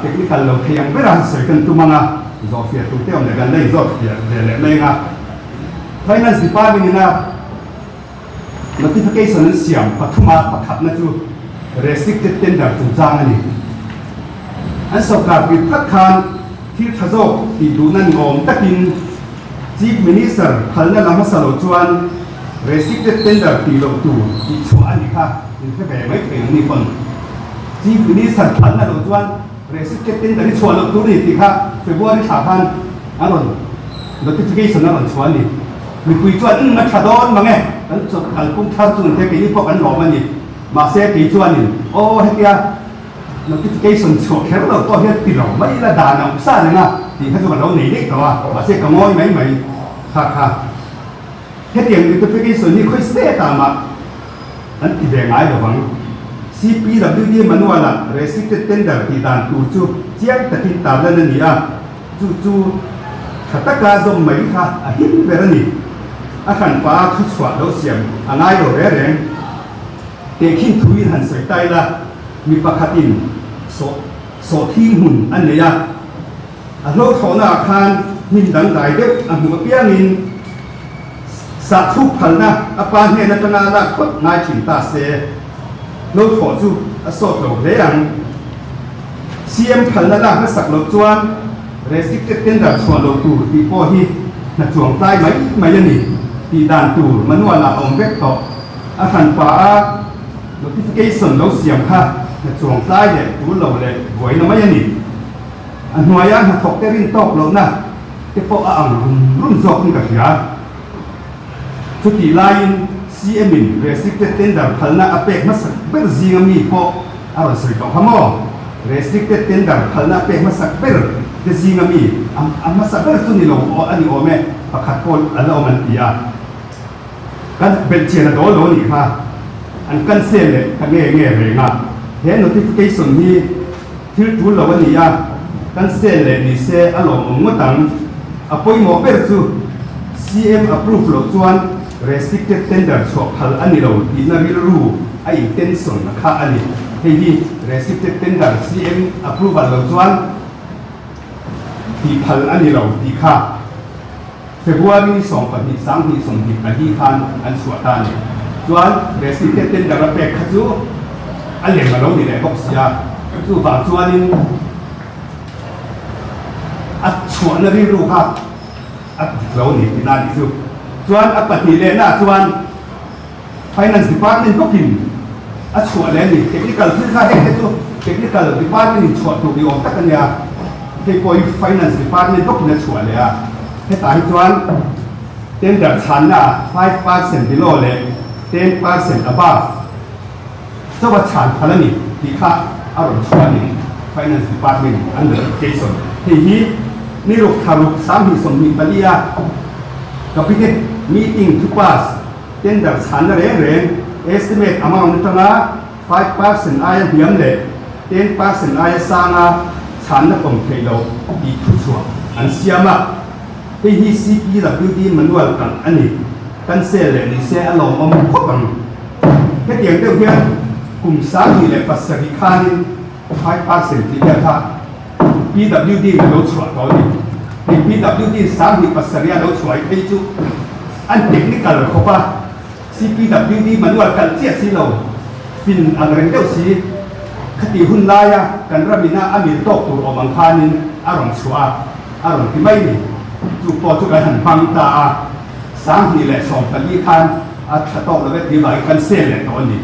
technical lo theih ang bera sawi kan tum ang a, zawhfiah turte awm leh kan la inzawhfiah ve leh mai ang a. Finance Department ina notification an siam pathuma pakhatna chu restricted tender chungchang a ni. An sorkar pui phat khan thil tha zawk tih duhna ni awm takin Chief Minister phalna la hmasa lo chuan restricted tender tih loh tur tih chhuah a ni kha in hre ve mai thei ang ni pawn. Chief Minister phalna lo chuan Restricted tender hi chhuah loh tur a ni tih kha February thla khan a rawn notification a rawn chhuah a ni. Mipui chuan umm a tha dawn mang e, kan chawp kalpung thar chu ni te keini pawh kan lawm a ni. Mahse kei chuanin aw hetia notification chhuah kher lo pawh hian ti lo mai ila dan a awm sa reng a tih kha chu ka lo nei daih tawh a, mahse ka ngawi mai mai kha kha. Hetiang notification hi khawi state ah mah an ti ve ngai lo vang. CPWD manual ah restricted tender tih dan tur chu chiang takin tarlan a ni a, chu chu tha taka zawm mai kha a him ber a ni. A hranpa a thuchhuah lo siam a ngai lo reng reng. Tehkhin thuin han sawi ta ila, mi pakhatin sawh sawhthing hmun a nei a, a hlauhthlawhna ah khan hnim dangdai deuh a hmuh apiangin, Sah thluk phalna a pa hnen atanga a lak phawt ngai thin ta se, lo thawh chu a sawt lo hle ang. CM phalna lak hmasak loh chuan restricted tender chhuah loh tur tih pawh hi hna chuang tlai mai mai a ni tih dan tur manual ah a awm vek tawh. A hranpa a notification lo siam kha hna chuang tlai leh tul lo leh buaina mai a ni. A hnuaia hnathawk te rin tawk lohna te pawh a ang rum rum zawkin ka hria. Chutih laiin CM in restricted tender phalna a pek hmasak ber zinga mi pawh a rawn sawi tawh kha maw? Restricted tender phalna a pek hmasak ber te zinga mi a hmasa ber chu ni lo a ni awm e, pakhat pawh a la awm an ti a. Kan belhchian a dawl lo a nih kha. An cancel leh ta nge nge reng a. He notification hi thil tul lo a ni a, cancel leh ni se a lawmawm ngawt ang. A pawimawh ber chu CM approve loh chuan restricted tender chhuah phal a ni lo tihna rilru a intention kha a ni. Hei hi restricted tender CM approval lo chuan tih phal a ni lo tih kha. February ni 12 2024 khan an chhuah ta a ni. Chuan restricted tender a pek kha chu a lem a lo ni leh bawk sia. Chuvang chuanin a chhuahna rilru kha a dik lo a ni tihna a nih chu. Chuan a pahnih lehnaah chuan Finance Department bawkin a chhuah leh a ni. Technical thil kha heng te chu Technical Department in chhuah tur ni awm tak a nia. Hei pawh hi Finance Department bawkin a chhuah leh a. Hetah hi chuan tender chhanna ah 5% below leh 10% above chauh a chhan phal a ni tih kha a rawn chhuah a ni. Finance Department in an notification hei hi ni ruk thla ruk 2024 a Cabinet meeting thu pass Tender chhanna reng reng estimate amount atanga 5% aia hniam leh 10% aia sanga chhanna pawm theih loh tih thuchhuah an siam a. Hei hi CPWD manual kalh a ni. Cancel leh ni se a lawmawm khawp ang. Hetiang deuh hian kum 2007 khanin 5% tih vel kha PWD in a lo chhuah tawh a ni. Hei PWD 2007 a lo chhuah hi phei chu an technical khawp a, CPWD manual kalh chiah si lo, fin ang reng deuh si, khati hun laia kan ram ina a mil tawk tur awm ang khanin a rawn chhuah a, a rawn ti mai ni. Chu pawh chu kan han hmang ta a, 2014 khan a tha tawk lo ve tih vangin kan sel leh tawh a ni.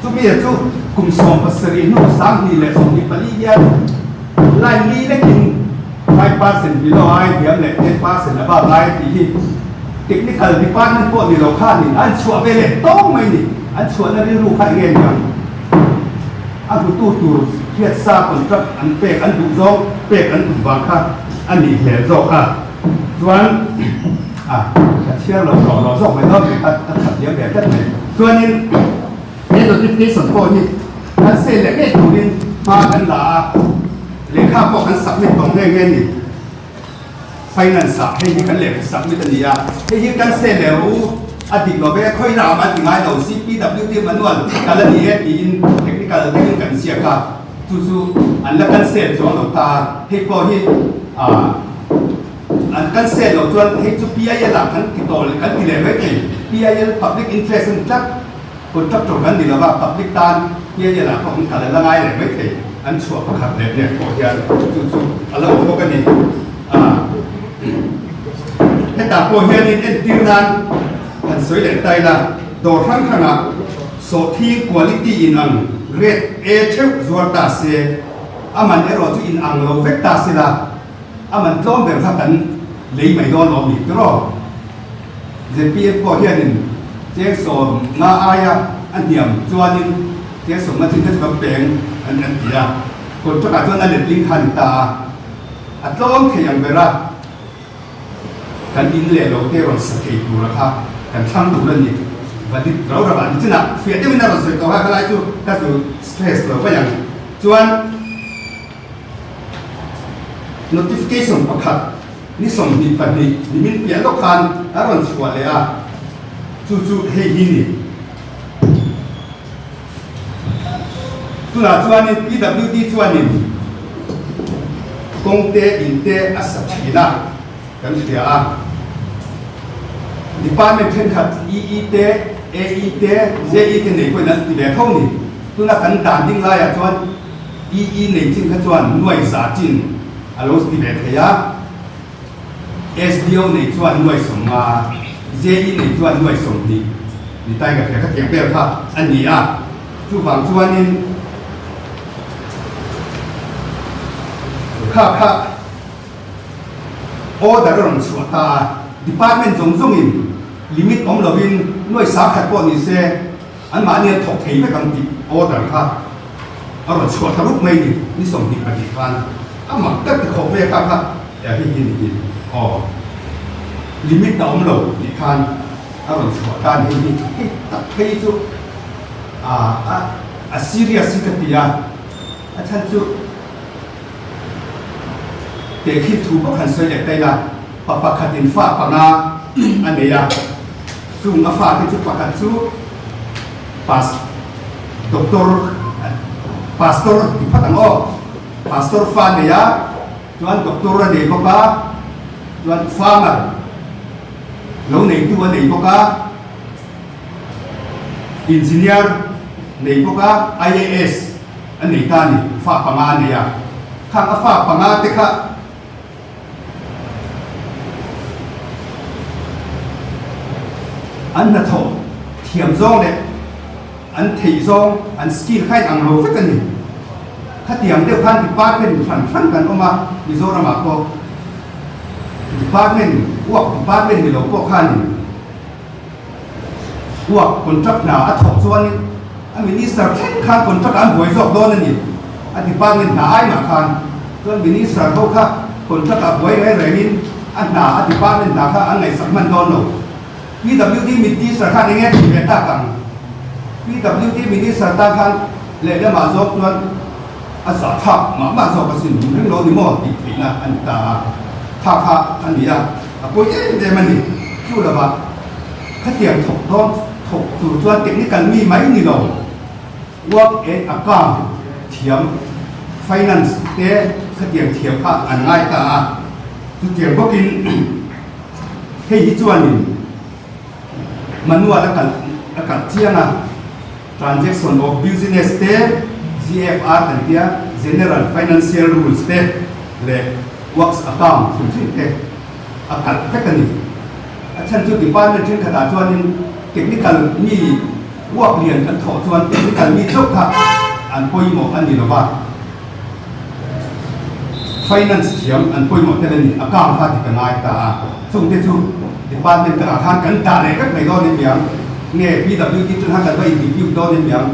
Chumi chu kum 17 hnu 2024 hian line li lekin 5% below ai hniam leh 10% above lai tih hi technical department pawh ni lo khanin an chhuah ve leh tawng mai ni. An chhuahna rilru kha eng nge niang? A hmutu tur hriat sa contract an pek an duh zawng pek an tum vang kha a nih hmel zawk a. Chuan a ka chhiar lo hlawh hlawh zawk mai dawn mai kha a that diam ve tlat mai. Chuanin he notification pawh hi kan sel leh ngei turin hma kan la a, lehkha pawh kan submit tawh nghe nghe a ni. Finance ah hei hi kan lehkha submit a ni a, hei hi kan sel leh rawh u, a dik lo ve, khawi ram an ti ngai lo, CPWD manual kal a ni e tiin technical deuhin kan ziak a, chu chu an la kan sel chuang lo ta a, hei pawh hi ah an kan sel loh chuan hei chu PIL ah kan ti tawh kan ti leh mai thei, PIL public interest a ni tlat. Contractor kan ni lova, public tan PIL ah pawh an kal a la ngai leh mai thei, an chhuah pakhat leh nek pawh hian chu chu a lo awm bawk a ni. Hetah pawh hianin entir nan han sawi leh ta ila, dawr hrang hrangah sawhthing quality in ang grade A theuh zuar ta se, a man erawh chu in ang lo vek ta sela, a man tlawm ber kha kan lei mai dawn lawm ni tiraw? Zpm pawh hianin cheng 50 aia a hniam chuanin cheng 50 chin kha chu kan peng an an ti a, contract ah chuan a letling kha a ni ta a, a tlawm thei ang ber a, kan in leh lo te rawn sa thei tura kha kan thlang tur a ni. Valid rau rau ah nichinah fiah deuhin a rawn sawi tawh a, helai chu ka zu stress lo mai ang chuan. Notification pakhat ni 22 nimin piah lawk khan a rawn chhuah leh a, chu chu hei hi ni. Tunah chuanin PWD chuanin kawng te, in te a sa thin a, kan hria a. Department thenkhat EE te, AE te, JE te nei pawhin an ti ve tho ni. Tuna kan dan ding laiah chuan EE nei chin kha chuan nuai za chin a lo ti ve thei a, SDO nei chuan nuai 50, JE nei chuan nuai 20 ni tai ka hria kha tiang vel kha a ni a. Chuvang chuanin kha kha order a rawn chhuah ta a, department zawng zawngin limit awm lovin nuai 10,000 pawh ni se, Anmahni an thawk thei vek ang tih order kha a rawn chhuah ta rup mai ni, ni 22 khan a mak tak ti khawp mai a kha kha hei hi ni hi aw limit a awm lo tih khan a rawn chhuah ta ni hei hi hei tak phei chu a a serious hi ka ti a, a chhan chu tehkhin thu bawk han sawi leh ta ila pa pakhatin fa panga a nei a. Chung a fate chu pakhat chu Pas Doctor Pastor ti phat ang aw. Pastor fa nei a, chuan Doctor a nei bawk a, chuan Farmer. Lo neitu a nei bawk a, Engineer nei bawk a, IAS a nei ta a ni, fa panga a nei a. Khang a fa panga te kha an hnathawh thiam zawng leh an theih zawng, an skill kha in ang lo vek a ni. Khatiang deuh khan department hran hran kan awm a, Mizoramah pawh department, work department ni lo pawh khanin work contract hna a thawk chuanin a minister thleng khan contract ah an buai zawk dawn a ni. A department hna ai mah khan chuan minister ho kha contract ah buai reng rengin a hna, a department hna kha an ngaihsak hman dawn lo. PWD Minister khan enge tih ve tak ang? PWD Minister tan khan lehlamah zawk chuan a zah thlak mah mah zawk asin, min ring lo ni maw tih theihna a ni ta a, tha kha a ni a, a pawi em em a ni. Chu lovah khatiang thawk dawn thawk tur chuan technical mi mai ni lo, work and account thiam, finance te khatiang thiam kha an ngai ta a, chutiang bawkin Hei hi chuanin manual a kalh a kalh chiang a, Transaction of Business te, GFR kan tia, General Financial Rules te leh Works Account hrim hrim te a kalh vek a ni. A chhan chu department thenkhatah chuanin technical mi work lian kan thawh chuan technical mi chauh kha an pawimawh a ni lo va. Finance thiam an pawimawh tel a ni, account kha dik a ngai ta a, chungte chu department takah khan kan dah leh vek mai dawn em niang, nge PWD tan khan kan va in depute dawn em niang,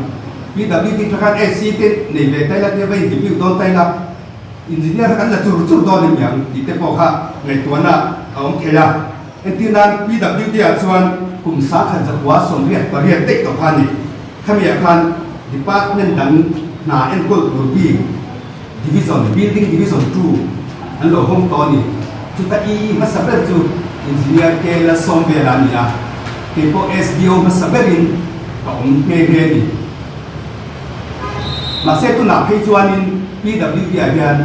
PWD tan khan SC te nei ve ta ila tia va in depute dawn ta ila, engineer kha kan la chur chur dawn em niang tih te pawh kha ngaihtuahna a awm thei a. Entir nan PWD ah chuan kum 1988 daih tawh kha a ni. Khamiah khan department dang hna enkawl tur bik division, building division 2 an lo hawng tawh a ni. Chuta EE hmasa ber chu Engineer K Lalsawmvela a ni a, kei pawh SDO hmasa berin ka awm nghe nghe a ni. Mahse tunah phei chuanin PWD ah hian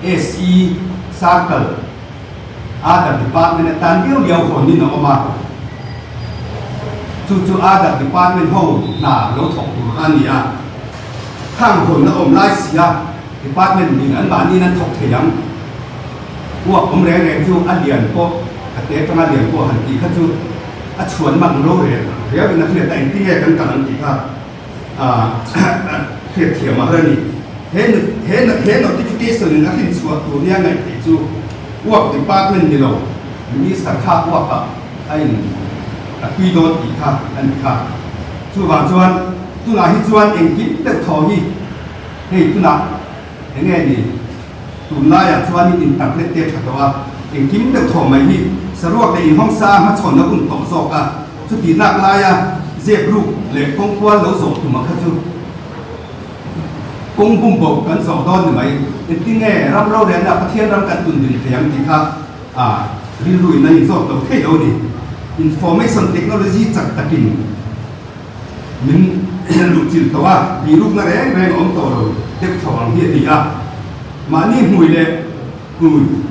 SE Circle, Other Department atan liau liau hawnin a awm a, chu chu Other Department ho hna lo thawk tur kha a ni a. Khang hawn a awm lai si a, Department min anmahniin an thawk thei ang. Uak awm reng reng chu a lian pawh, a te atanga lian pawh han tih kha chu a chhuan mak ro reng riauin a hriat a, engtin nge kan kal ang tih kha a hriatthiam a har a ni. He he he notification in a hrinchhuah tur nia ngaih theih chu Work Department ni lo Minister kha work ah a in a tui dawn tih kha a ni kha. Chuvang chuan tunah hi chuan engkim deuh thaw hi hei tunah eng nge ni tunlaiah chuanin internet te tha tawh a, engkim deuh thaw mai hi saruak leh inhawngsa hmachhawn a hun tawh zawk a, chutih nak laia zep ruk leh kawngkual lo zawh tum a kha chu Kawng bum bawk kan zawh dawn ni mai. Engtin nge ram rorelna Pathian ram kan tun din thei ang tih kha a rilru in a inzawt lo thei lo a ni. Information technology chak takin min luhchilh tawh a, bihrukna reng reng a awm tawh lo deuh tho ang hi a ti a. Mahni hmui leh hmui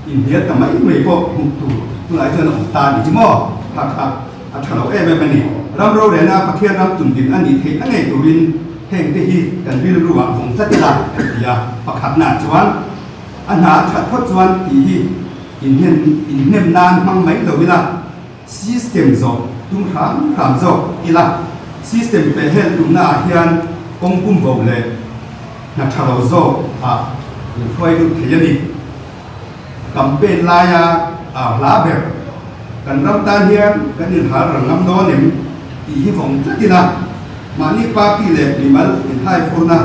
inhnial ta mai mai pawh hmuh tur tunah chuan a awm ta a ni hi maw? Kha kha. A tha lo em em a ni. Ram rorelna Pathian ram tum din a nih theih na ngei turin heng te hi kan rilru ah vawng tlat ila kan ti a. Pakhatna chuan a hna a that phawt chuan tih hi inhnem inhnem nan hmang mai lo ila, system zawh tum hram hram zawk ila. System pehhel tumna ah hian kawng pum bo leh hna tha lo zawk ah min hruai lut thei a ni. Campaign laia au hla ber, kan ram tan hian kan inhal rang ngam dawn em tih hi vawng tlat ila, mahni party leh mimal inhaifurna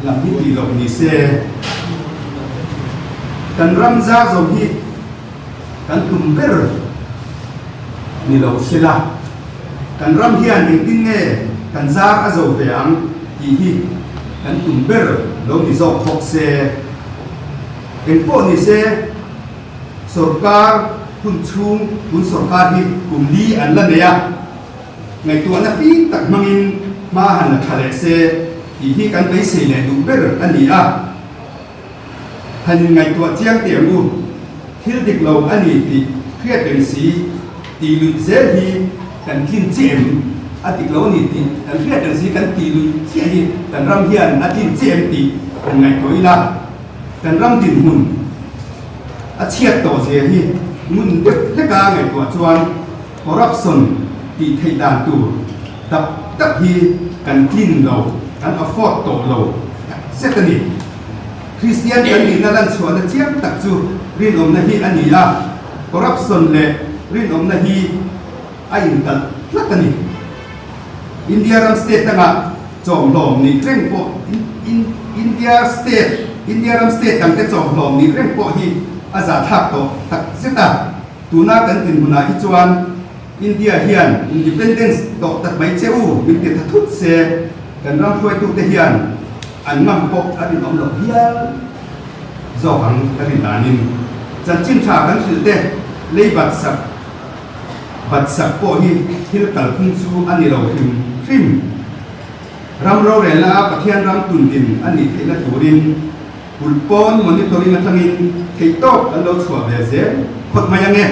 lam hi tih loh ni se. Kan ram zar zo hi kan tum ber ni lo sela, kan ram hian engtin nge kan zar a zo ve ang tih hi kan tum ber lo ni zawk bawk se. Engpawh ni se, sorkar hun chhung tun sorkar hi kum li an la nei a, ngaihtuahna fing tak hmangin hma han la tha leh se tih hi kan beisei leh duh ber a ni a. Han inngaihtuah chiang teh ang u, thil dik lo a ni tih hriat reng si. Tih luih zel hi kan tlin chiah em? A dik lo a ni tih kan hriat reng si kan tih luih chiah hi kan ram hian a tlin chiah em tih han ngaihtuah ila kan ram dinhmun a chhiat tawh zia hi ngun deuh hleka ngaihtuah chuan corruption tih theih dan tur tak tak hi kan tlin lo, kan afford tawh lo tak zet a ni. Kristian kan nihna lanchhuahna chiang tak chu rinawmna hi a ni a, corruption leh rinawmna hi a inkalh tlat a ni. India ram state dangah chawmhlawm nih reng pawh India state India ram state dangte chawmhlawm nih reng pawh hi a zahthlak tawh tak zet a, tuna kan dinhmunah hi chuan India hian independence dawh tak mai che u min ti tha thut se, kan ram hruaitute hian an ngam pawh a rinawm loh hial zawk ang ka rin danin chanchin tha kan hrilh te lei bat sak bat sak pawh hi thil kalphung chu a ni lo hrim hrim. Ram rorelna a Pathian ram tundin a nih theihna turin kulh pawn monitoring atangin theihtawp an lo chhuah ve zel phawt mai ange.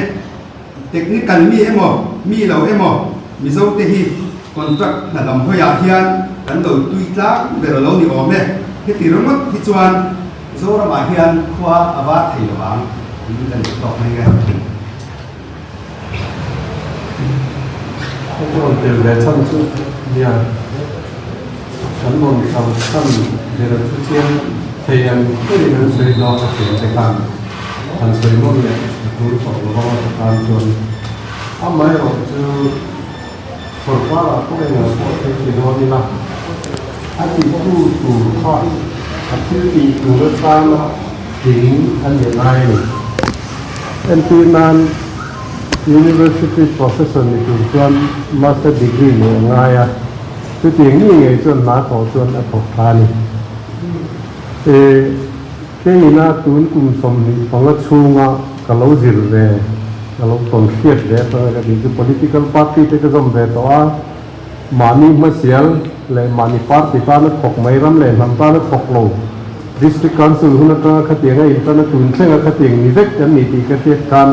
Technical mi emaw, mi lo emaw Mizote hi contract hna lam hawiah hian kan lo tui tlang ber a lo ni awm e. Heti ringawt hi chuan Zoramah hian khua a var thei lo ang tiin kan duh tawk mai nge. Ka rawn tel ve chhan chu nia kan rawn kal chhan ber chu chiang thei ang berin an sawi dawn a thiam te khan. Han sawi nawn leh a tur tawh lo vang a ka tan chuan amaherawh chu sawrkarah pawh engah pawh thil ti dawn ila a titu tur kha a thil tih tur atana tling a ni ngai a ni. Entir nan University Professor ni tur chuan Master Degree neih a ngai a, chutiang mi ngei chuan hna thawh chuan a thawk tha a ni. Keina tun kum 25 chhunga ka lo zir ve, ka lo tawn hriat ve atanga ka tih chu political party te ka zawm ve tawh a, mahni hmasial leh mahni party tana thawk mai ram leh hnam tana thawk lo District Council hun atanga khatiang a intan a tun thleng a khatiang ni vek an ni tih ka hriat khan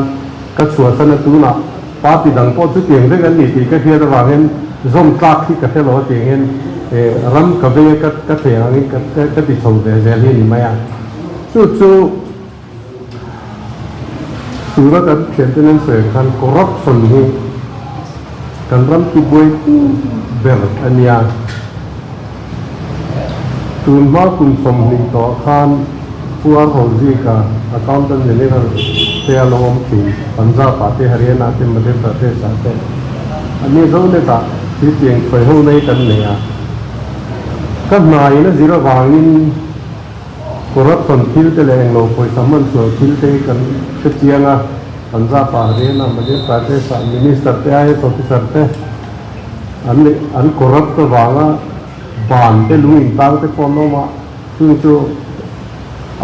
ka chhuahsan a tunah party dang pawh chutiang vek an ni tih ka hriat avangin zawm tlak hi ka hre lo a tiang hian ram ka vei a ka thei angin ka ti chho ve zel hi a ni mai a. Chu chu tura kan thianten an sawi ang khan corruption hi kan ram tibuai ber a nia. Tun hma kum 20 tawhah khan Pu Ar Hawlzika, Accountant General te a lo awm thin, Punjab ah te, Haryana te, Madhya Pradesh ah te a ni zo letah thil tiang sawi ho nei kan nei a. Ka hnaiin a zir avangin corruption thil te leh englo pawisa hman sual thil te hi kan hre chiang a, Punjab ah, Haryana, Madhya Pradesh ah Minister te, IAS Officer te an an corrupt avanga ban te lung intang te pawh an awm a, chung chu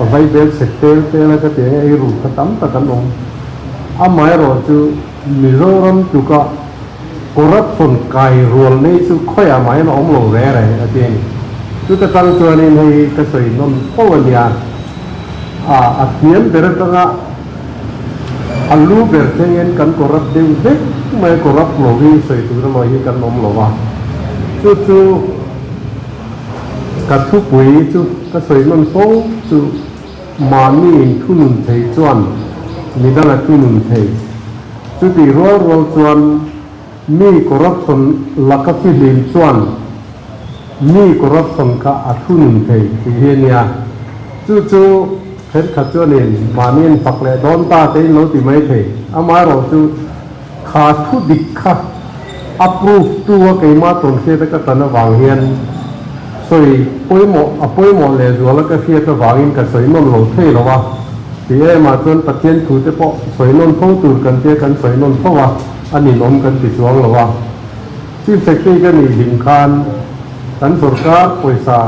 a vai bel chhe tel tel a ka ti ang e, ei ru kha tam tak an awm. Amaherawh chu Mizoram tluka corruption kai rual nei chu khawiah mah hian a awm lo reng reng a ti a ni. Chuta tang chuanin hei hi ka sawi nawn fo a nia, a a hniam ber atanga a lu ber thlengin kan corrupt deuh vek mai a, corrupt lo hi sawi tur emaw hi kan awm lo a, chu chu ka thupui chu ka sawi nawn fo chu mahni inthunun thei chuan midang a thunun thei. Chutih rual rual chuan mi corruption laka fihlim chuan mi corruption kha a thunun thei tih hi a nia. Chu chu thenkhat chuanin mahni an fak leh dawn ta te in lo ti mai thei. Amaherawh chu kha thu dik kha a proof tu a keimah tawn hriat a ka tan avang hian sawi pawimawh a pawimawh lehzual a ka hriat avangin ka sawi nawn lo thei lo a. Ti em ah chuan Pathian thu te pawh sawi nawn fo tur kan tia kan sawi nawn fo a, a ninawm kan ti chuang lo a. Chief Secretary ka nih hlim khan kan sorkar pawisa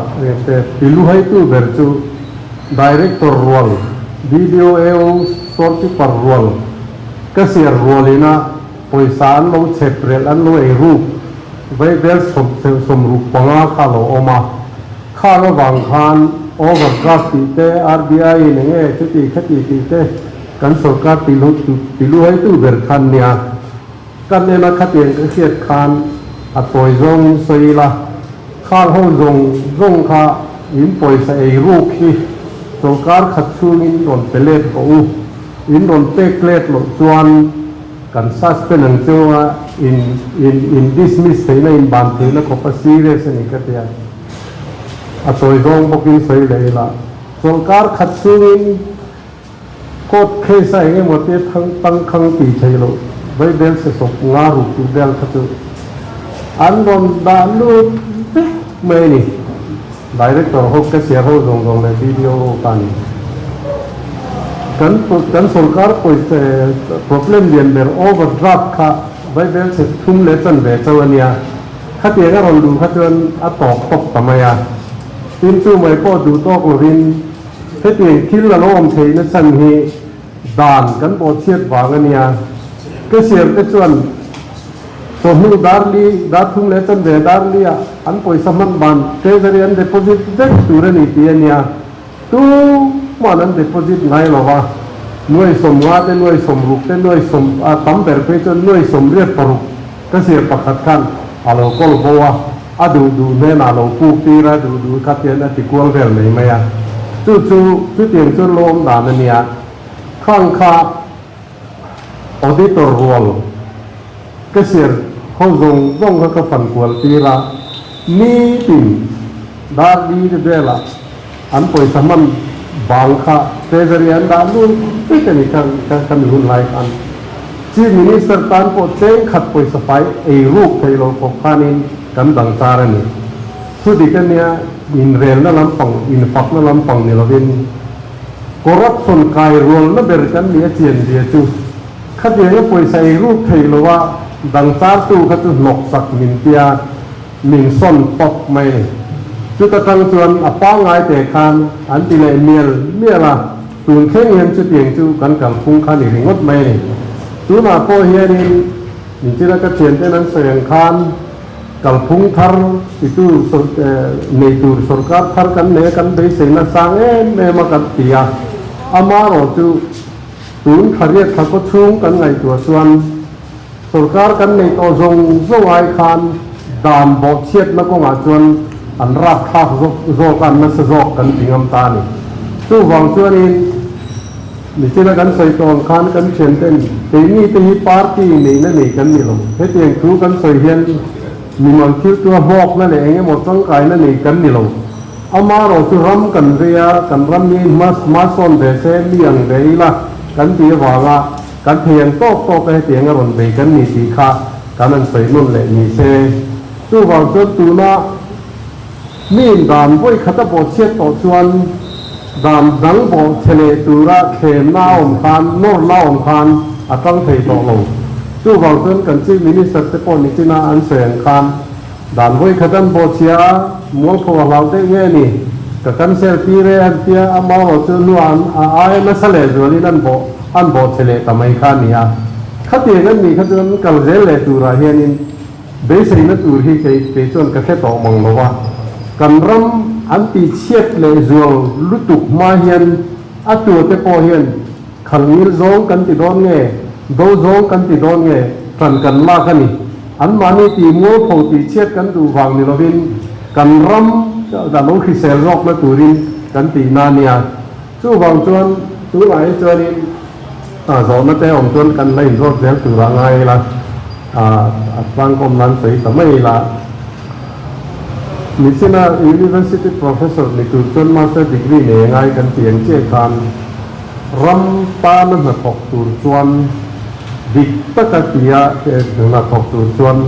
te tiluhaitu ber chu Director rual, BDO, AO, Storekeeper rual, Cashier rualina pawisa an lo chhep relh an lo ei ruk vaibel 65 kha a lo awm a. Khang avang khan overdraft tih te, RBI in enge chuti khati tih te kan sorkar tiluhaitu ber khan nia. Kan en a khatiang ka hriat khan a tawi zawngin sawi ila, khang ho zawng zawng kha in pawisa ei ruk hi chawlhkar khat chhungin rawn pe let rawh u, in rawn pek let loh chuan kan suspend ang cheu a, in in in dismiss theihna in ban theihna khawp a serious a ni ka ti a, a tawi zawng bawkin sawi leh ila, chawlhkar khat chhungin Court case a eng emaw te thang tangkhang tih theih loh Vaibel se sawp nga ruk tih vel kha chu an rawn dah lut vek mai a ni. Director ho cashier ho zawng zawng leh BDO ho kha a ni. Kan kan sorkar pawisa problem lian ber overdraft kha Vaibel se thum leh chanve chauh a nia. Khatiang a rawn duh kha chuan a tawp tawp ta mai a. Tin chu mai pawh duh tawk lovin Hetiang thil a lo awm theihna chhan hi dan kan bawhchhiat vang a nia. Cashier te chuan chawhnu dar li, dar thum leh chanve dar li ah an pawisa hman ban treasury an deposit vek tur a ni tih a nia. Tuman an deposit ngai lo va, nuai 50 te, nuai 60 te, nuai sawm a tam ber phei chuan nuai 86 cashier pakhat khan a lo kawl bo a. A duh duh hnenah lo puk tir a, duh duh kha tian a ti kual vel mai mai a. Chu chu chutiang chuan lo awm dan a nia. Khang kha auditor rual cashier ho zawng zawng kha ka fan kual tir a, nitin dar li te velah an pawisa hman bang kha treasury an dah lut vek a ni kha kha mi hun lai khan. Chief Minister tan pawh cheng khat pawisa fai ei ruk thei lo khawp khanin kan dang char a ni. Thu dik a nia, inrelna lampang, infakna lampang ni lovin corruption kai rualna ber kan nih a chian zia chu khatianga pawisa ei ruk thei loa dang chartu kha chu hnawksak min tia min sawn tawp mai a ni. Chuta tang chuan a pangngai te khan an ti leh mial mial a. Tun thleng hian chutiang chu kan kalphung kha ni ringawt mai a ni. Tunah pawh hianin inchina ka thianten an sawi ang khan kalphung thar titu nei tur sorkar thar kan nei a, kan beisei nasang em em a kan ti a. Amaherawh chu tun thla riat thla kaw chhung kan ngaihtuah chuan sorkar kan nei tawh zawng zawng ai khan dan bawhchhiatna kawngah chuan an rapthlak zawk a, an nasa zawk kan ti ngam ta a ni. Chuvang chuanin nichina kan sawi tawh ang khan kan thianten keini te hi party neihna nei kan ni lo. Hetiang thu kan sawi hian mimal thil tua hlawkna leh eng emaw tangkaina nei kan ni lo. Amaherawh chu ram kan vei a, kan ram hi hma sawn ve se, mi ang ve ila kan ti avanga Kan thei ang tawk tawk a hetiang a rawn bei kan ni tih kha kan han sawi nawn leh ni se. Chuvang chuan tuna mi dan vawi khat a bawhchhiat tawh chuan dan dang bawhchhe leh tura thlemna a awm khan, nawrna a awm khan a tang thei tawh lo. Chuvang chuan kan Chief Minister te pawh nichina an sawi ang khan dan vawi khat an bawhchhia a, mualpho a hlau deuh nge ni, ka cancel tir e an tia, amaherawh chu hnuah an a aia nasa leh zualin an bawh. An bawhchhe leh ta mai kha a ni a. Khatiang an nih kha chuan kal zel leh turah hianin beiseina tur hi kei kei chuan ka hre tawh mang lo a. Kan ram an tihchhiat leh zual lutuk hma hian a tuate pawh hian khal ngil zawng kan ti dawn nge, do zawng kan ti dawn nge tan kan lak a ni. Anmahni tih mualpho tihchhiat kan duh vang ni lovin kan ram a lo hrisel zawkna turin kan tihna a nia. Chuvang chuan tunah hi chuanin zawhna te awm chuan kan la inzawt zel tur a ngai ila, a tlangkawm nan sawi ta mai ila. Nichina University Professor ni tur chuan Master Degree nei a ngai kan tih ang chiah khan ram tana hnathawk tur chuan dik taka tia hnathawk tur chuan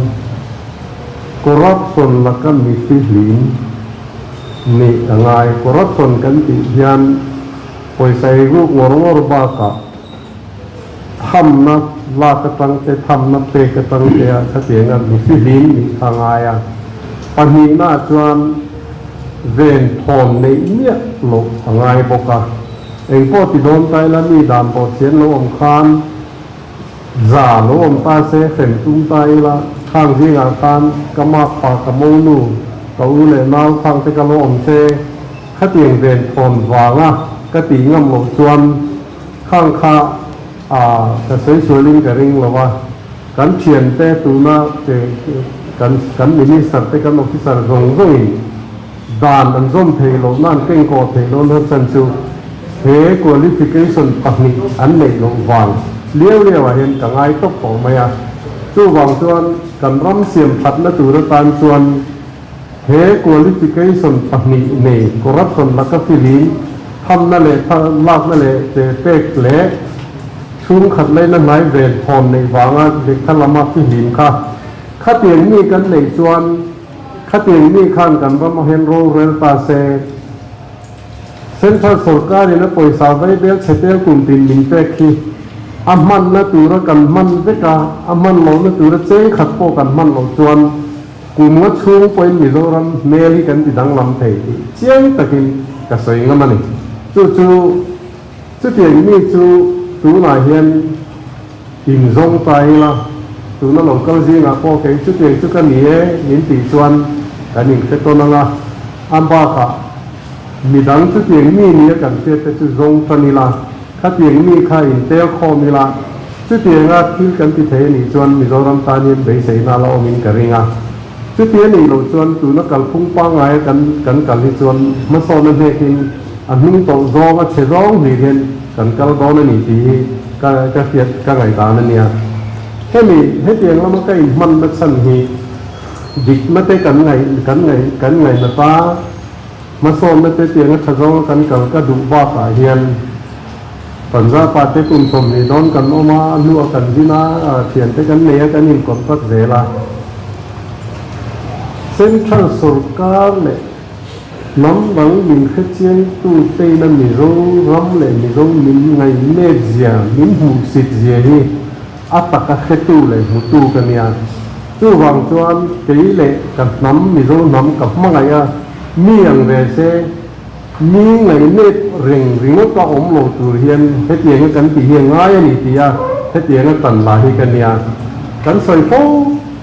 corruption laka mithi hlim Nih a ngai. Corruption kan tih hian pawisa ei ruk ngawr ngawr bakah thamna lak atang te, thamna pek atang te a khatiang a mi fihlim nih kha a ngai a. Pahnihnaah chuan ven thawn neih miah loh a ngai bawk a. Engpawh ti dawn ta ila mi dan pawh thian lo awm khan za lo awm ta se, hrem tum ta ila, khang zingah khan ka mak pa, ka monu, ka u leh nau khang te ka lo awm se, khatiang ven thawn vanga ka tih ngam loh chuan khang kha ka sawi sualin ka ring lo a. Kan thiante tuna kan kan minister te kan officer zawng zawngin dan an zawm thei loh na an kengkawh theih loh na chan chu he qualification pahnih an neih loh vang liau liau ah hian ka ngai tawp tawh mai a. Chuvang chuan kan ram siam thatna tur atan chuan he qualification pahnih nei corruption laka filim thamna leh lakna leh pek leh Chhungkhat laina hnai ven thawn neih vanga lehkha lama fihlim kha khatiang mi kan neih chuan khatiang mi khan kan ram a hian rorel ta se. Central sorkarin a pawisa vaibel chhe tel kum tin min pek hi a hmanna tura kan hman vek a, a hman lohna tura cheng khat pawh kan hman loh chuan kum nga chhung pawhin Mizoram hmel hi kan ti danglam thei tih chiang takin ka sawi ngam a ni. Chu chu. Chutiang mi chu tunah hian inzawng ta ila, tuna lo kal zingah pawh kei chutiang chu ka ni e min tih chuan kan inhre tawn ang a, a bakah midang chutiang mi nia kan hriat te chu zawng tan ila, khatiang mi kha intel khawm ila, chutianga thil kan ti thei a nih chuan Mizoram tan hian beiseina la awmin ka ring a. Chuti a nih loh chuan tuna kalphung pangngaia kan kan kal hi chuan hmasawnna hnekin a hnung tawlh zawng a chhe zawng hlir hian kan kal dawn a ni tih hi ka ka hriat ka ngaihdan a nia. Hemi hetiang lama ka inhmanna chhan hi dikna te kan ngaih kan ngaih kan ngaihna ta hmasawnna te tianga tha zawnga kan kal ka duh bakah hian Punjab ah te kum 20 dawn kan awm a, a hnuah kan zin a, thiante kan nei a, kan in contract zel a. Central sorkar leh hnam dang min hrechiangtu teina Mizo ram leh Mizo min ngaihnet zia, min hmuhsit zia hi a taka hretu leh hmutu ka nia. Chuvang chuan kei leh ka hnam Mizo hnam ka hmangaih a, mi ang ve se, Mi ngaihnet reng ringawt a awm lo tur hian hetianga kan ti hi a ngai a ni tih a hetianga tan la hi ka nia. Kan sawi fo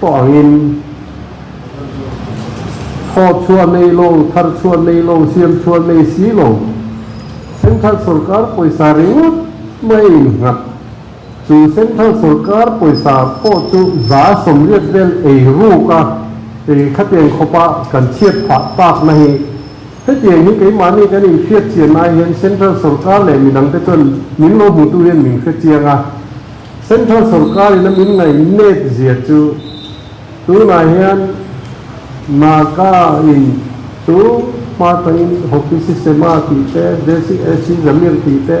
tawh angin thaw chhuah nei lo, thar chhuah nei lo, siam chhuah nei si lo, Central sorkar pawisa ringawt mai innghat chu Central sorkar pawisa pawh chu 80% vel ei ruk a, khatiang khawpa kan chhiat phah takna hi. Hetiang hi keimahni kan inhriat chian lai hian Central sorkar leh midangte chuan min lo hmutu hian min hre chiang a. Central sorkarin a min ngaihnet zia chu tunah hian Naga in chu hma tangin Hockey Sisema tih te, JCAC Zamir tih te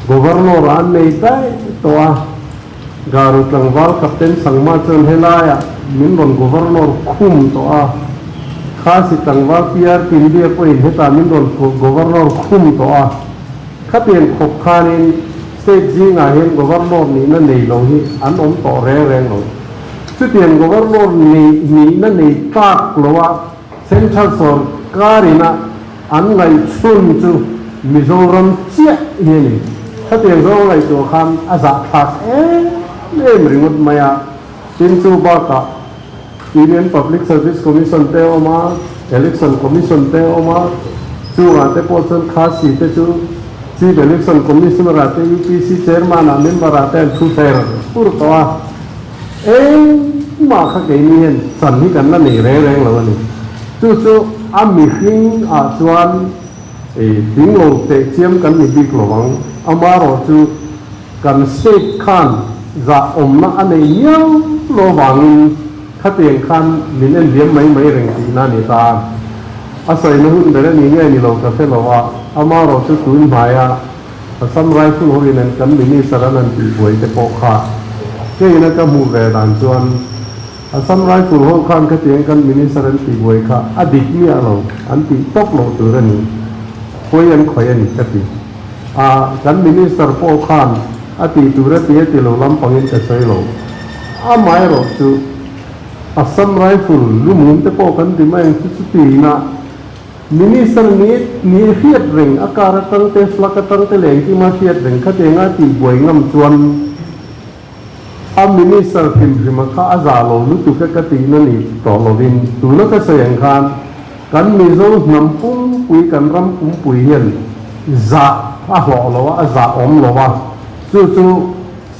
Governor ah an nei daih tawh a. Garu tlangval Captain Sangma chuan helaiah min rawn Governor khum tawh a, Khasi tlangval PR Pindia pawhin hetah min rawn Governor khum tawh a. Khatiang khawp khanin State zingah hian Governor nihna nei lo hi an awm tawh reng reng lo. Chutiang Governor nihna nei tlak loa Central sorkarin-a an ngaihchhun chu Mizoram chiah hi a ni. Khatiang zawng ngaihtuah khan a zahthlak em em ringawt mai a. Tin chu bakah Union Public Service Commission te a awm a, Election Commission te a awm a, chungah te pawh chuan Khasi te chu Chief Election Commissioner ah te UPC Chairman ah member ah te an thu fer fur tawh a. Engmah kha keini hian chan hi kan la nei reng reng lo a ni. Chu chu a mihring ah chuan tling lo teh chiam kan ni bik lo ang. Amaherawh chu kan state khan zah awmna a nei miau lo vangin khatiang khan min en liam mai mai reng tihna a ni ta a. A sawina hun ber a ni nge ni lo ka hre lo a, amaherawh chu tun hnaia Assam Rifle hoin an kan Minister an han tih buai te pawh kha keina ka hmuh ve dan chuan Assam Rifle ho khan khatiang kan Minister an tih buai kha a dik miah lo, an tih tawp loh tur a ni, pawi an khawih a ni ka ti. A, kan Minister pawh khan a tih tur a ti a ti lo lampangin ka sawi lo. Amaherawh chu Assam Rifle lumum te pawh kan ti mai ang chu chutiina Minister ni ni hriat reng a kar atang te flag atang te leh engkim a hriat reng kha tiang a tih buai ngam chuan a minister hrim hrim a kha a zah lo lutuk e ka tihna ni tawh lovin tuna ka sawi ang khan kan Mizo hnam pumpui kan ram pumpui hian zah a hlawh lo a a zah awm lo a chu chu.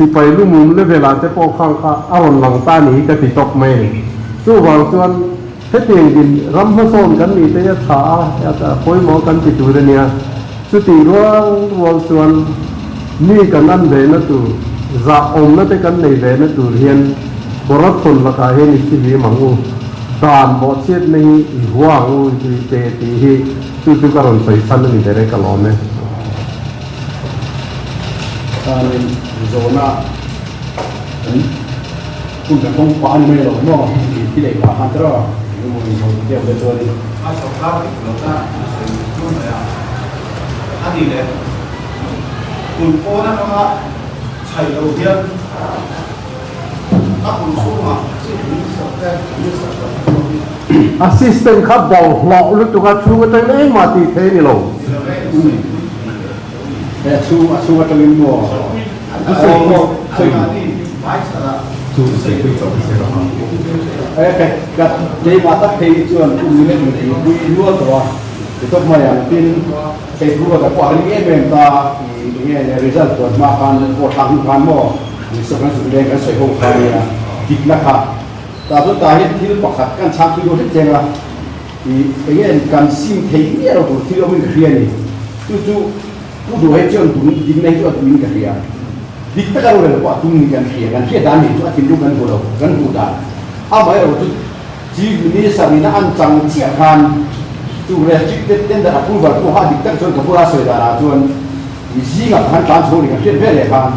Sipai lumum level ah te pawh khang kha a rawn lang ta ni hi ka ti tawp mai a ni. Chuvang chuan hetiang din ram hmasawn kan nih te hi a tha a, pawimawh kan ti tur a nia. Chutih rual rual chuan mi kan an ve na tur, zah awmna te kan nei ve na tur hian corruption lakah hian i thihlim ang u, dan bawhchhiatna hi i hua ang u te tih hi chu chu ka rawn sawi chhan a ni ber e ka lawm e. Chuanin zawhna kan hun kan hawng pah a ni mai lo maw tih thi leh pah khan tiraw engemaw inzawh deuh te chuanin. A sawrkar dik lohna a sawi ṭul mai a, a ni leh kut pawn atanga chhaih lo hian a kum chhungah chief minister te minister dang te pawh hi. A system kha bawlhhlawh lutuk a chhung atangin engmah tih theih a ni lo. He a chhung a chhung atangin maw a sawi pawh ka keimah tak phei hi chuan kum ni leh min pui nual tawh a ti tawp mai ang tin hei thu ka pawh a ring em em ta i enge le result tuan hma khan vote thlak hnu khan maw Mister kan zuk leng kan sawi ho kha nia dikna kha tah chuan tah hian thil pakhat kan chhang thui dawn hlek cheng a. I enge kan sim thei miah lo tur thil awmin ka hria a ni. Chu chu Pu Duhai chuan tum dikna hi chu a tumin ka hria. Dik taka rorel pawh a tum ni kan hria. Kan hriat dan hi chu a thinlung kan hmu lo, kan hmuh dan. Amaherawh chu Chief Minister ina an chang chiah khan chu restricted tender approval pawh kha a dik tak chuan ka bula sawi danah chuan i zingah ka han tlan chho ni kan hriat vel leh khan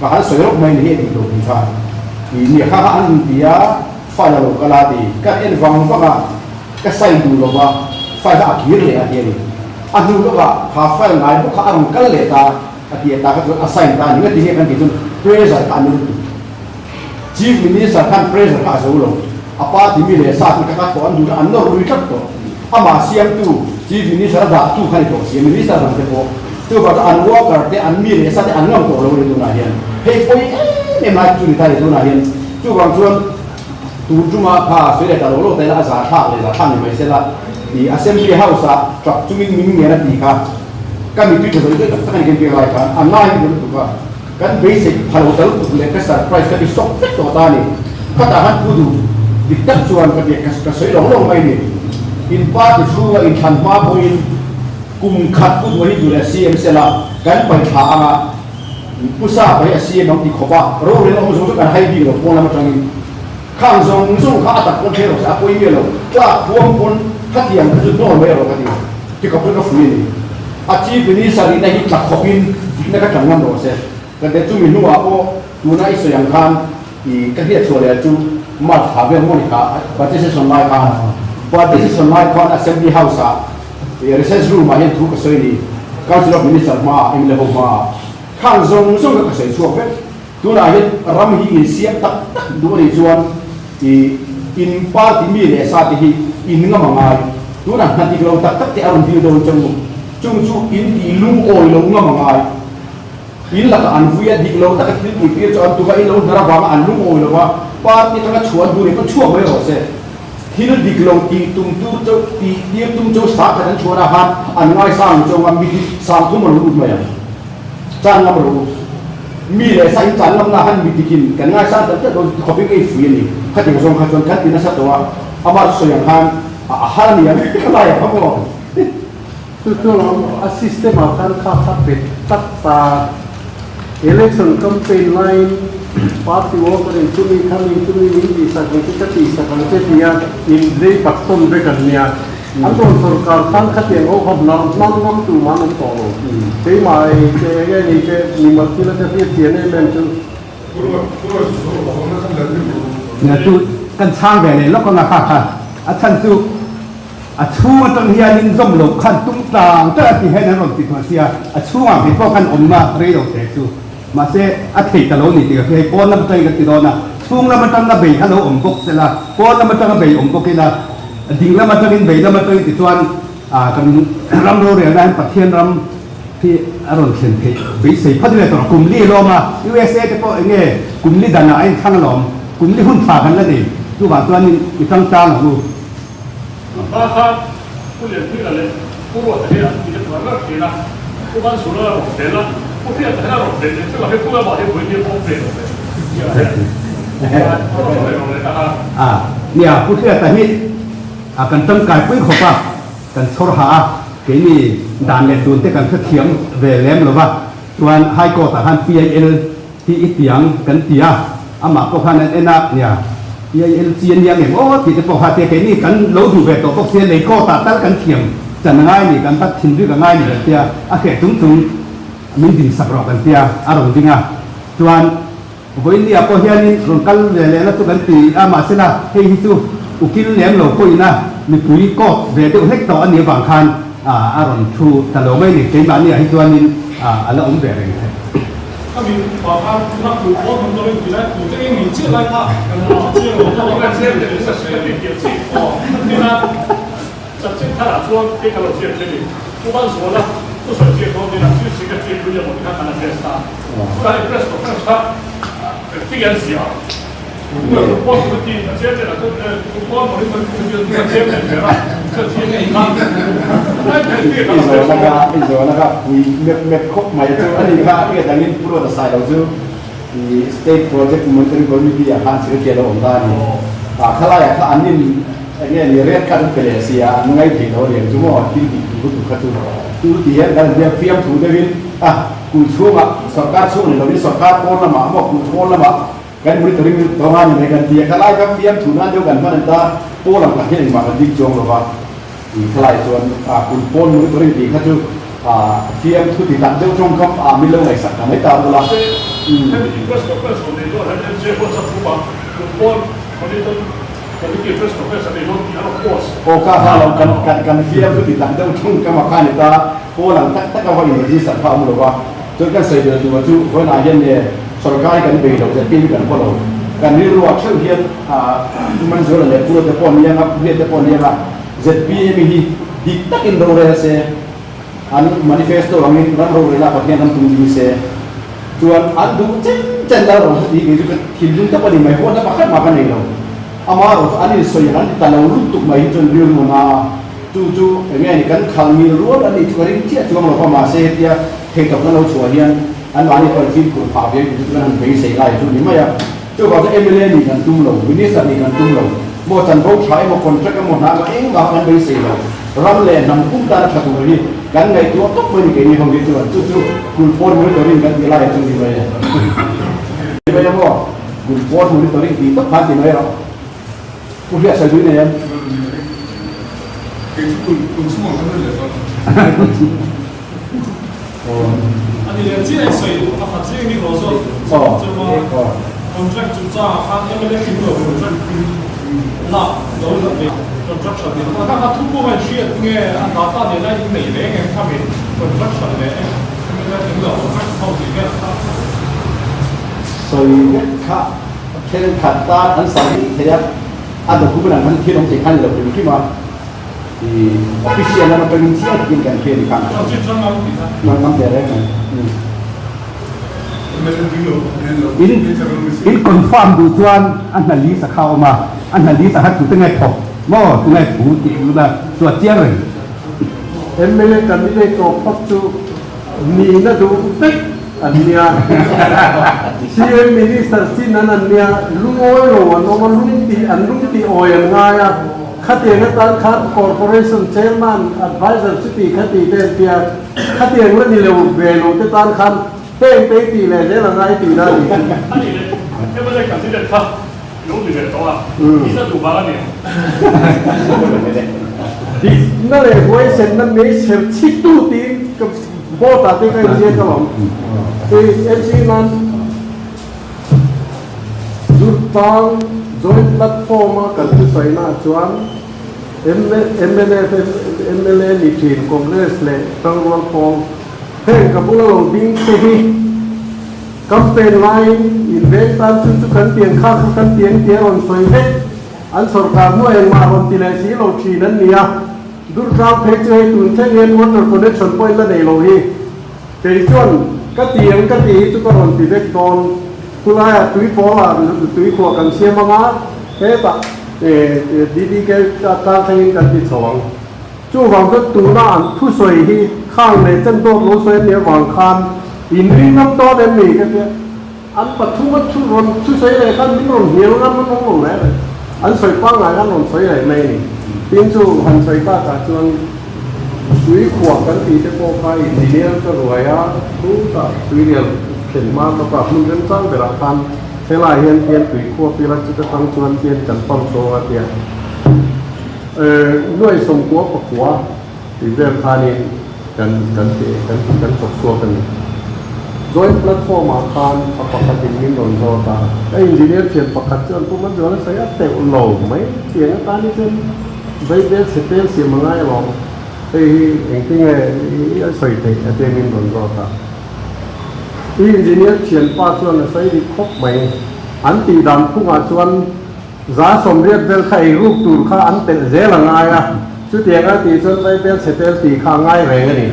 ka han sawi rawk mai ni hi a dik lo tih kha i nia kha kha an inti a. File a lo kal a ti. Ka en vang vang a, ka sign duh lo va, file kha a kir leh a ti a ni. A hnu lawkah kha file ngai bawk kha a rawn kal leh ta a ti a, ta kha chuan a sign ta a ni. Ngati nge kan tih chuan pressure kha a ni lutuk. Chief Minister khan pressure kha a zo lo. A party mi leh sa te kha kha thawh an duh na an nawr lui tlat tawh. Amah siamtu Chief Minister a dah tu kha ni tawh si a, Minister dang te pawh. Chuvang chuan an worker te, an mi leh sa te an ngam tawh lo a ni tunah hian. Hei pawi em em lai chu ni ta a ni tunah hian. Chuvang chuan tun tuma kha sawi leh ta lo lo ta ila a za thlak leh za thlak ni mai sela i Assembly House ah tap chungin min ngen a tih kha ka mitui tha zawih zawih tak tak a ni kan piang lai khan a ngai hi lutuk a, kan beisei pha lo ta lutuk leh ka surprise ka ti sawk vek tawh ta a ni. Khatah khan pu duh dik tak chuan ka ti ka sawi lawng lawng mai a ni. In party chhunga inthlan hma pawhin kum khat pu duh hi duh leh CM sela kan paihthla anga, Pu Sapa hi a CM ang ti khawp a, rorel awm zawng chu kan hai bik lo pawn lam atangin. Khang zawng zawng kha a tak pawn thleng rawh se, a pawi miah lo. Tlak huam pawn khatiang kha chu hnawl mai rawh ka ti. Ti khawp chu ka fui a ni. A Chief Minister nihna hi tla khawpin dikna ka tang ngam rawh se. Ka te chumi hnuah pawh tuna i sawi ang khan i ka hriat chhuah leh chu March thla vel maw ni kha budget session lai khan budget session lai khan Assembly House ah i recess room ah hian thu ka sawi ni Council of Minister hmaah mla ho hmaah khang zawng zawng kha ka sawi chhuak vek. Tunah hian ram hi insiam tak tak duh a nih chuan i in party mi leh sa te hi in ngam a ngai. Tunah hna dik lo tak tak te a rawn dil dawn chang u. Chung chu in tih lungawi lo ngam a ngai. In lakah an vui a, dik lo taka thil tihtir chu an tum a, in lo hnar avanga an lungawi lo va, party atanga chhuah an duh nih pawn chhuak mai rawh se. Thil dik lo tih tum tur chauh tih tir tum chauh sa khat an chhuahna khan an ngaisang chauh a, mi dik sang thum a lo lut mai ang. Chan ngam rawh u. Mi leh sa in chan ngamna khan mi dikin kan ngaisang tak tak dawn khawpin ka infui a ni. Khatiang zawng kha chuan kan ti nasa tawh a, amah chu sawi ang khan a har a ni ang ka lai ang kha maw. Chu chu a system ah khan kha kha pe tak ta. Election campaign laiin party worker in chumi khami chumi min tihsak ang che ka tihsak ang che tia inlei pat tawn vek an nia. An rawn sawrkar khan khatiang ho kha hnar hmang ngam tur man awm tawh lo. Keimah ei che eng nge ni che mimal thil a te hriat chian em em chu. Nia chu kan chhang ve leh lawk anga kha kha a chhan chu a chhung atang hianin zawm loh khan tum tlang tlang a ti hian an rawn ti thawh sia a chhungah kei pawh khan awmna rei lo teh chu mahse a thei ta lo ni tih ka hria hei pawn lam atangin kan ti dawn a chhung lam atanga bei kha lo awm bawk sela pawn lam atanga bei awm bawk ila ding lam atangin bei lam atangin tichuan kan ram rorelna hian Pathian ram hi a rawn thlen theih beisei phawt ila tawh kum li alawm a USA te pawh enge kum li danah a inthlang alawm kum li hun tha kan la nei chuvang chuanin i tang tlang ang u. Tun hma khan Pu Lianhmila leh Pu Ruata hi an ti ngar ngar thin a, Pu Mansura a rawn tel a. A nia, Pu Hriata hi a kan tangkaipui khawp a, kan chhawr ha a, keini dan leh dun te kan hrethiam ve lem lo va, chuan High Court ah khan PIL hi i tiang kan ti a, amah pawh khan an en a, nia, PIL chi a nia ngem aw tih te pawh kha tia keini kan lo duh ve tawh bawk sia, lei court ah tal kan thiam chan a ngai ni, kan bat thin bik a ngai ni kan tia, a hreh chung chung min din sak rawh kan tia, a rawn ding a, chuan. Vawinia pawh hianin rawn kal ve leh la chu kan ti a, mahsela hei hi chu ukil lem lo pawhin a mipui kawp ve deuh hlek tawh a nih avang khan a rawn thu ta lo mai ni. Keimahniah hi chuanin a la awm ve reng thei. Ka mi pa khan tuna ku pawn hmun dawrin ti lai tu te eng nih chiah lai kha kan lo hre chiang lo tawh a. Chanchin tharah chuan kei ka lo ziak thin i, Pu Manzuala thusawi ziak dawn din a thil secretary hlui emaw ti kha kan address ta. Tunah hi press conference kha engtin an ziah ang? Tunah Football Committee a chairman ah chuan Football Monitoring Committee ah chuan chairman ber a chuan chi a kha tunlai hian engtin kan address dawn? I zawhna kha pui mep mep khawp mai chu a ni kha hriat angin Pu Ruata Sailo chu State Project Monitoring Committee ah khan secretary a lo awm ta a ni. Khalaiah kha an in Eng nge ni red card an pe leh sia an ngai thei lo riang chu maw thil tih tur lutuk kha chu chu ti hian kan inbiak fiam thu deuhin a kulh chhungah sorkar chhung ni lovin sorkar pawn lamah maw kulh pawn lamah kan monitoring tawng a ni mai kan ti a khalai kha fiam thu nan deuh kan hman an ta pawn ang tak hian engmah kan ding chuang lova i khalai chuan a kulh pawn monitoring tih kha chu a fiam thu ti tak deuh tawngkam a min lo ngaihsak ta mai ta bula. Hemi press conference rawn nei dawn hian MJ WhatsApp group ah kulh pawn monitor Committee press conference a nei dawn tih a rawn post. Aw ka ha lo kan kan kan fiam chu ti tak deuh thung ka mak a ni ta pawl ang tak tak a va in register kha a awm lo va chuan kan sawi bel tur chu vawiinah hian nge sorkar hi kan bei lo ZPM hi kan haw lo kan rilru ah theuh hian ah Manzuala leh Pura te pawh an liang a Puhlian te pawh an liang a ZPM hi dik takin rorel se an manifesto angin ram rorel a Pathian ram tum ding se Chuan an duh chen chen la rawh tih kei chu ka thinlung tak a ni mai, huatna pakhat mah ka nei lo. Ama erawh chu an insawi ang an ti ta lo lutuk mai hi chuan rilru na a, chu chu eng nge ni kan khal ngil rual a nih chu ka ring chiah chuang lo va, mahse hetia theitawpna lo chhuah hian anmahni pawh fimkhur phah ve ang tih chu kan han beisei lai chu a ni mai a. Chuvang chu mla nih kan tum lo, minister nih kan tum lo, maw chanvo tha emaw contract emaw hna emaw engmah kan beisei lo, ram leh hnam pum tana tha tur hi kan ngaihtuah tawp mai ni keini ho hi chuan chu chu kulhpawn monitoring kan tih laiah chuan ni mai e. Ni mai emaw kulhpawn monitoring tih tawp khan ti mai rawh. Pu Hriat sawi tui nei em? Kei chu kulh kulh chhungah ka lut leh dawn. A ni leh chiah i sawi duh pakhat zing hi rawh zawk chu maw contract chung changah khan mla kim lo contract lak lo la ve contraction ni kha kha thu pawh a inhriat nge a data nena in nei reng em khami contraction leh mla kim lo contract ho tih vel kha. Sawi vek kha thenkhat tan an sawi thei a, a document ang khan thil awm thei kha a ni lo hrim hrim a. Official lam atangin chiang takin kan hria ni kha. Ram ngam ve reng mai. In in confirm duh chuan a hna list a kha a awm a, a hna list a kha tute nge thawk maw tunge thu tih duhna chu a chiang reng. Mla candidate tawp phawt chu nihna duh vek an nia. CM Minister chin an an nia, lungawi lo an awm a, lung tih an lung tih awi an ngai a. Khatiang atan khan Corporation Chairman, Adviser chuti khati te an tia, khatiang la ni lo ve lo te tan khan heng te i tih leh zel a ngai tihna a nih chu. A nih leh, mla candidate kha i lo ni ve tawh a, tihna duh vang a ni ang. Dikna leh huaisenna meichher chhitu tiin ka board ah te ka inziak alawm. MC nan. Durtlang Joint Platform a kan thusawi naah chuan mnf, mla ni thin Congress leh Tangrual Pawl heng ka bula lo ding te hi campaign laiin inveng tan chu chu kan tiang kha kha kan tiang tia rawn sawi vek an sorkar hnuai engmah rawn ti leh si lo thin an ni a. Durtlang phei chu hei tun thleng hian water connection pawh in la nei lo hi. Kei chuan ka ti ang ka ti hi chu ka rawn ti vek dawn. Khulaiah tui pawlah tui khuah kan siam ang a, hetah DDK tlang thlengin kan ti chho ang. Chuvang chuan tuna an thusawi hi khang leh chen dawt lo sawi a nih avang khan In ring ngam dawn em ni ka tia. An pathuma thu rawn thusawi leh khan min rawn hnial ngam an awm lo reng reng. An sawi pangngai khan rawn sawi leh mai a ni. Tin chu han sawi takah chuan tui khuah kan tih te pawh kha engineer ka ruai a, chutah tuirial thlen hma tawkah hmun remchang berah khan helai hian hian tui khuah pila chuta tang chuan hian kan pump zawng a tia. Nuai sawmkua pakua tih vel khanin kan kan ti kan kan chawk chhuak a ni. Joint platform ah khan pa pakhatin min rawn zawt a, ka engineer thian pakhat chuan Pu Manzuala sawi a teuh lo mai tiang atan hi chuan vaibel chhe tel siam a ngai alawm, hei hi engtinge i a sawi theih a tia min rawn zawt a. I engineer thianpa chuan a sawi dik khawp mai, an tih dan phungah chuan 180 vel kha ei ruk tur kha an telh zel a ngai a, chutiang a tih chuan Vaibel chhe tel tih kha a ngai reng a ni.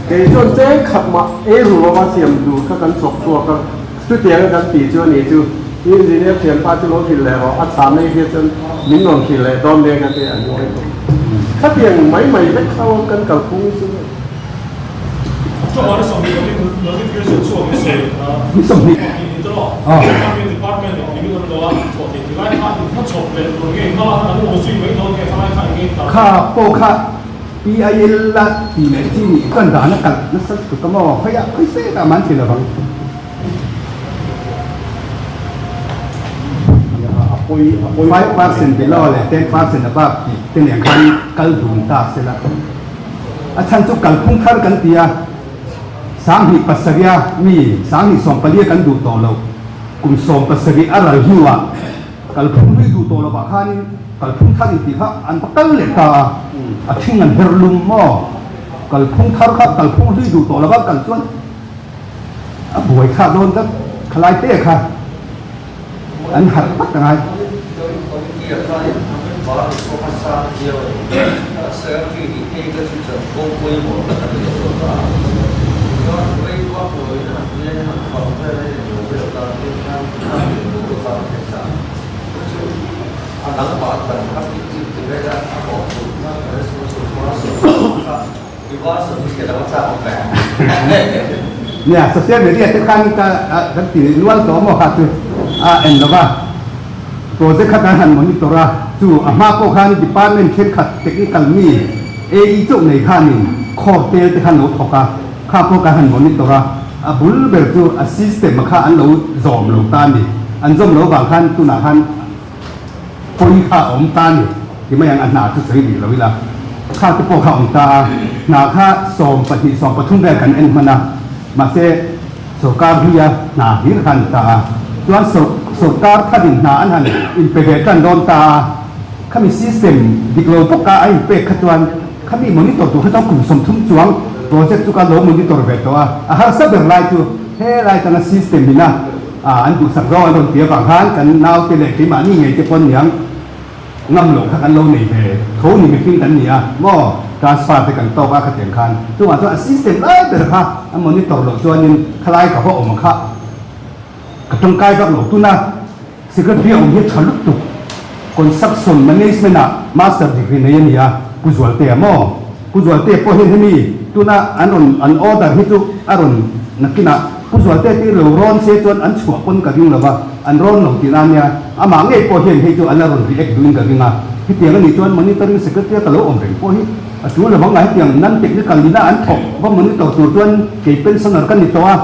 Kei chuan cheng khat mah ei ru lova siam tur kha kan chawk chhuak a, chutiang a kan tih chu a ni chu. Engineer thianpa chu lo hrilh leh rawh, a chhan ei hria chuan min rawn hrilh leh dawn nia ka ti a ni. Khatiang mai mai vek kha kan kalphung chu. Kha pawh kha PIL la tih leh chi nih chuan dan a kalh nasa lutuk a maw? Khawiah khawi se tah man thei lovang. 5% below leh 10% above tih te nen khan kal dun ta se la. A chhan chu kalphung thar kan ti a, 27 a mi 2014 a kan duh tawh loh, kum 17 a ral hnuah kalphung hlui duh tawh lovah khanin kalphung thar intih kha an va kal leh ta a, a thing an her lum maw? Kalphung thar kha kalphung hlui duh tawh lova kal chuan a buai thlak dawn tak khalai te kha an harh tak a ngai. Nia, social media te khan ka kan ti nual tawh maw kha chu a en lo va, project kha kan han monitor a, chu a hma pawh khan department thenkhat technical mi AE chauh nei khanin khawr tel te khan lo thawk a, kha pawh kan han monitor a, a bul ber chu a system a kha an lo zawm lo ta a ni, an zawm lo vang khan tunah khan Pawi kha a awm ta a ni ti mai ang, a hna chu sawi rih lo ila, kha te pawh kha a awm ta a, hna kha 12, 13 vel kan en hman a, mahse sorkar hluia hna hlir kha a ni ta a, chuan sorkar tharin hna an han inpe ve tan dawn ta a, khami system dik lo bawka a inpek kha chuan khami monitor tur kha chuan kum 30 chuang project chu ka lo monitor ve tawh a, a harsa ber lai chu helai tanga system ina A, an duhsak zawng an rawn ti avang khan kan naute leh keimahni ngei te pawn niang ngam loh kha kan lo nei ve tho ni mihring kan ni a maw transfer te kan tawk a khatiang khan chungah chuan a system lai ber kha a monitor loh chuanin khalai ka va awm kha ka tangkai vak lo tuna secretary a awm hi tha lutuk construction management ah master degree nei a ni a Pu Zualtea maw Pu Zualtea pawh hian hemi tuna an rawn an order hi chu a rawn nakinah Pu Zualte tir lo rawn se chuan an chhuah pawn ka ring lo va, an rawn lo tih na nia. Amah ngei pawh hian hei chu an la rawn react duhin ka ring a. Hetiang a nih chuan monitoring secretary a ka lo awm reng pawh hi a tul lo vang a, hetiang non technical nina an thawk va monitor tur chuan kei pensioner ka ni tawh a,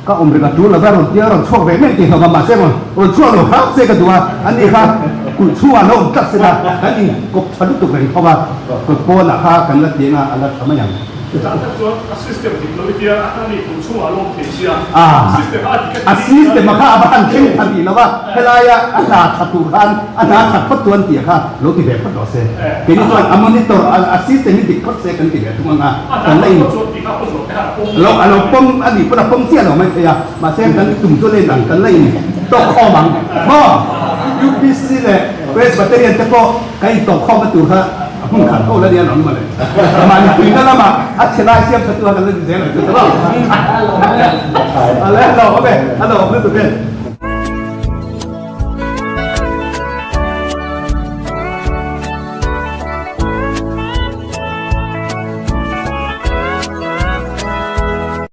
ka awm reng a tul lo va, rawn tia rawn chhuak ve mai tih hlauh a, mahse rawn rawn chhuak lo hram se ka duh a, a ni kha kulh chhungah lo awm tlat se la kan inkawp tha lutuk reng tho va, kawt pawnah kha kan la tiang a, a la tha mai ang. Chutah tak chuan a system dik lo i tia a ni kum chhungah lawm thei sia system a dik a system a kha a va han thleng tha rih lo a, helaia a hna tha tur khan a hna that phawt chuan tih kha lo ti ve phawt rawh se. Keini chuan a monitor a system hi dik phawt se kan ti ve thung ang a, kan la in lo a lo pawm a nih pawn a pawm chiah lo mai thei a, mahse kan tum chu len ang kan la in tawk khawm ang maw UPC leh Presbyterian te pawh kan in tawk khawm na tur kha A hmun khat ho la nia lo ni mawle. Mahni tuina lamah a chhe lai siam tha tu a kan la ni zel ang chu ta lo. A le a lo awm e, a lo awm lutuk e.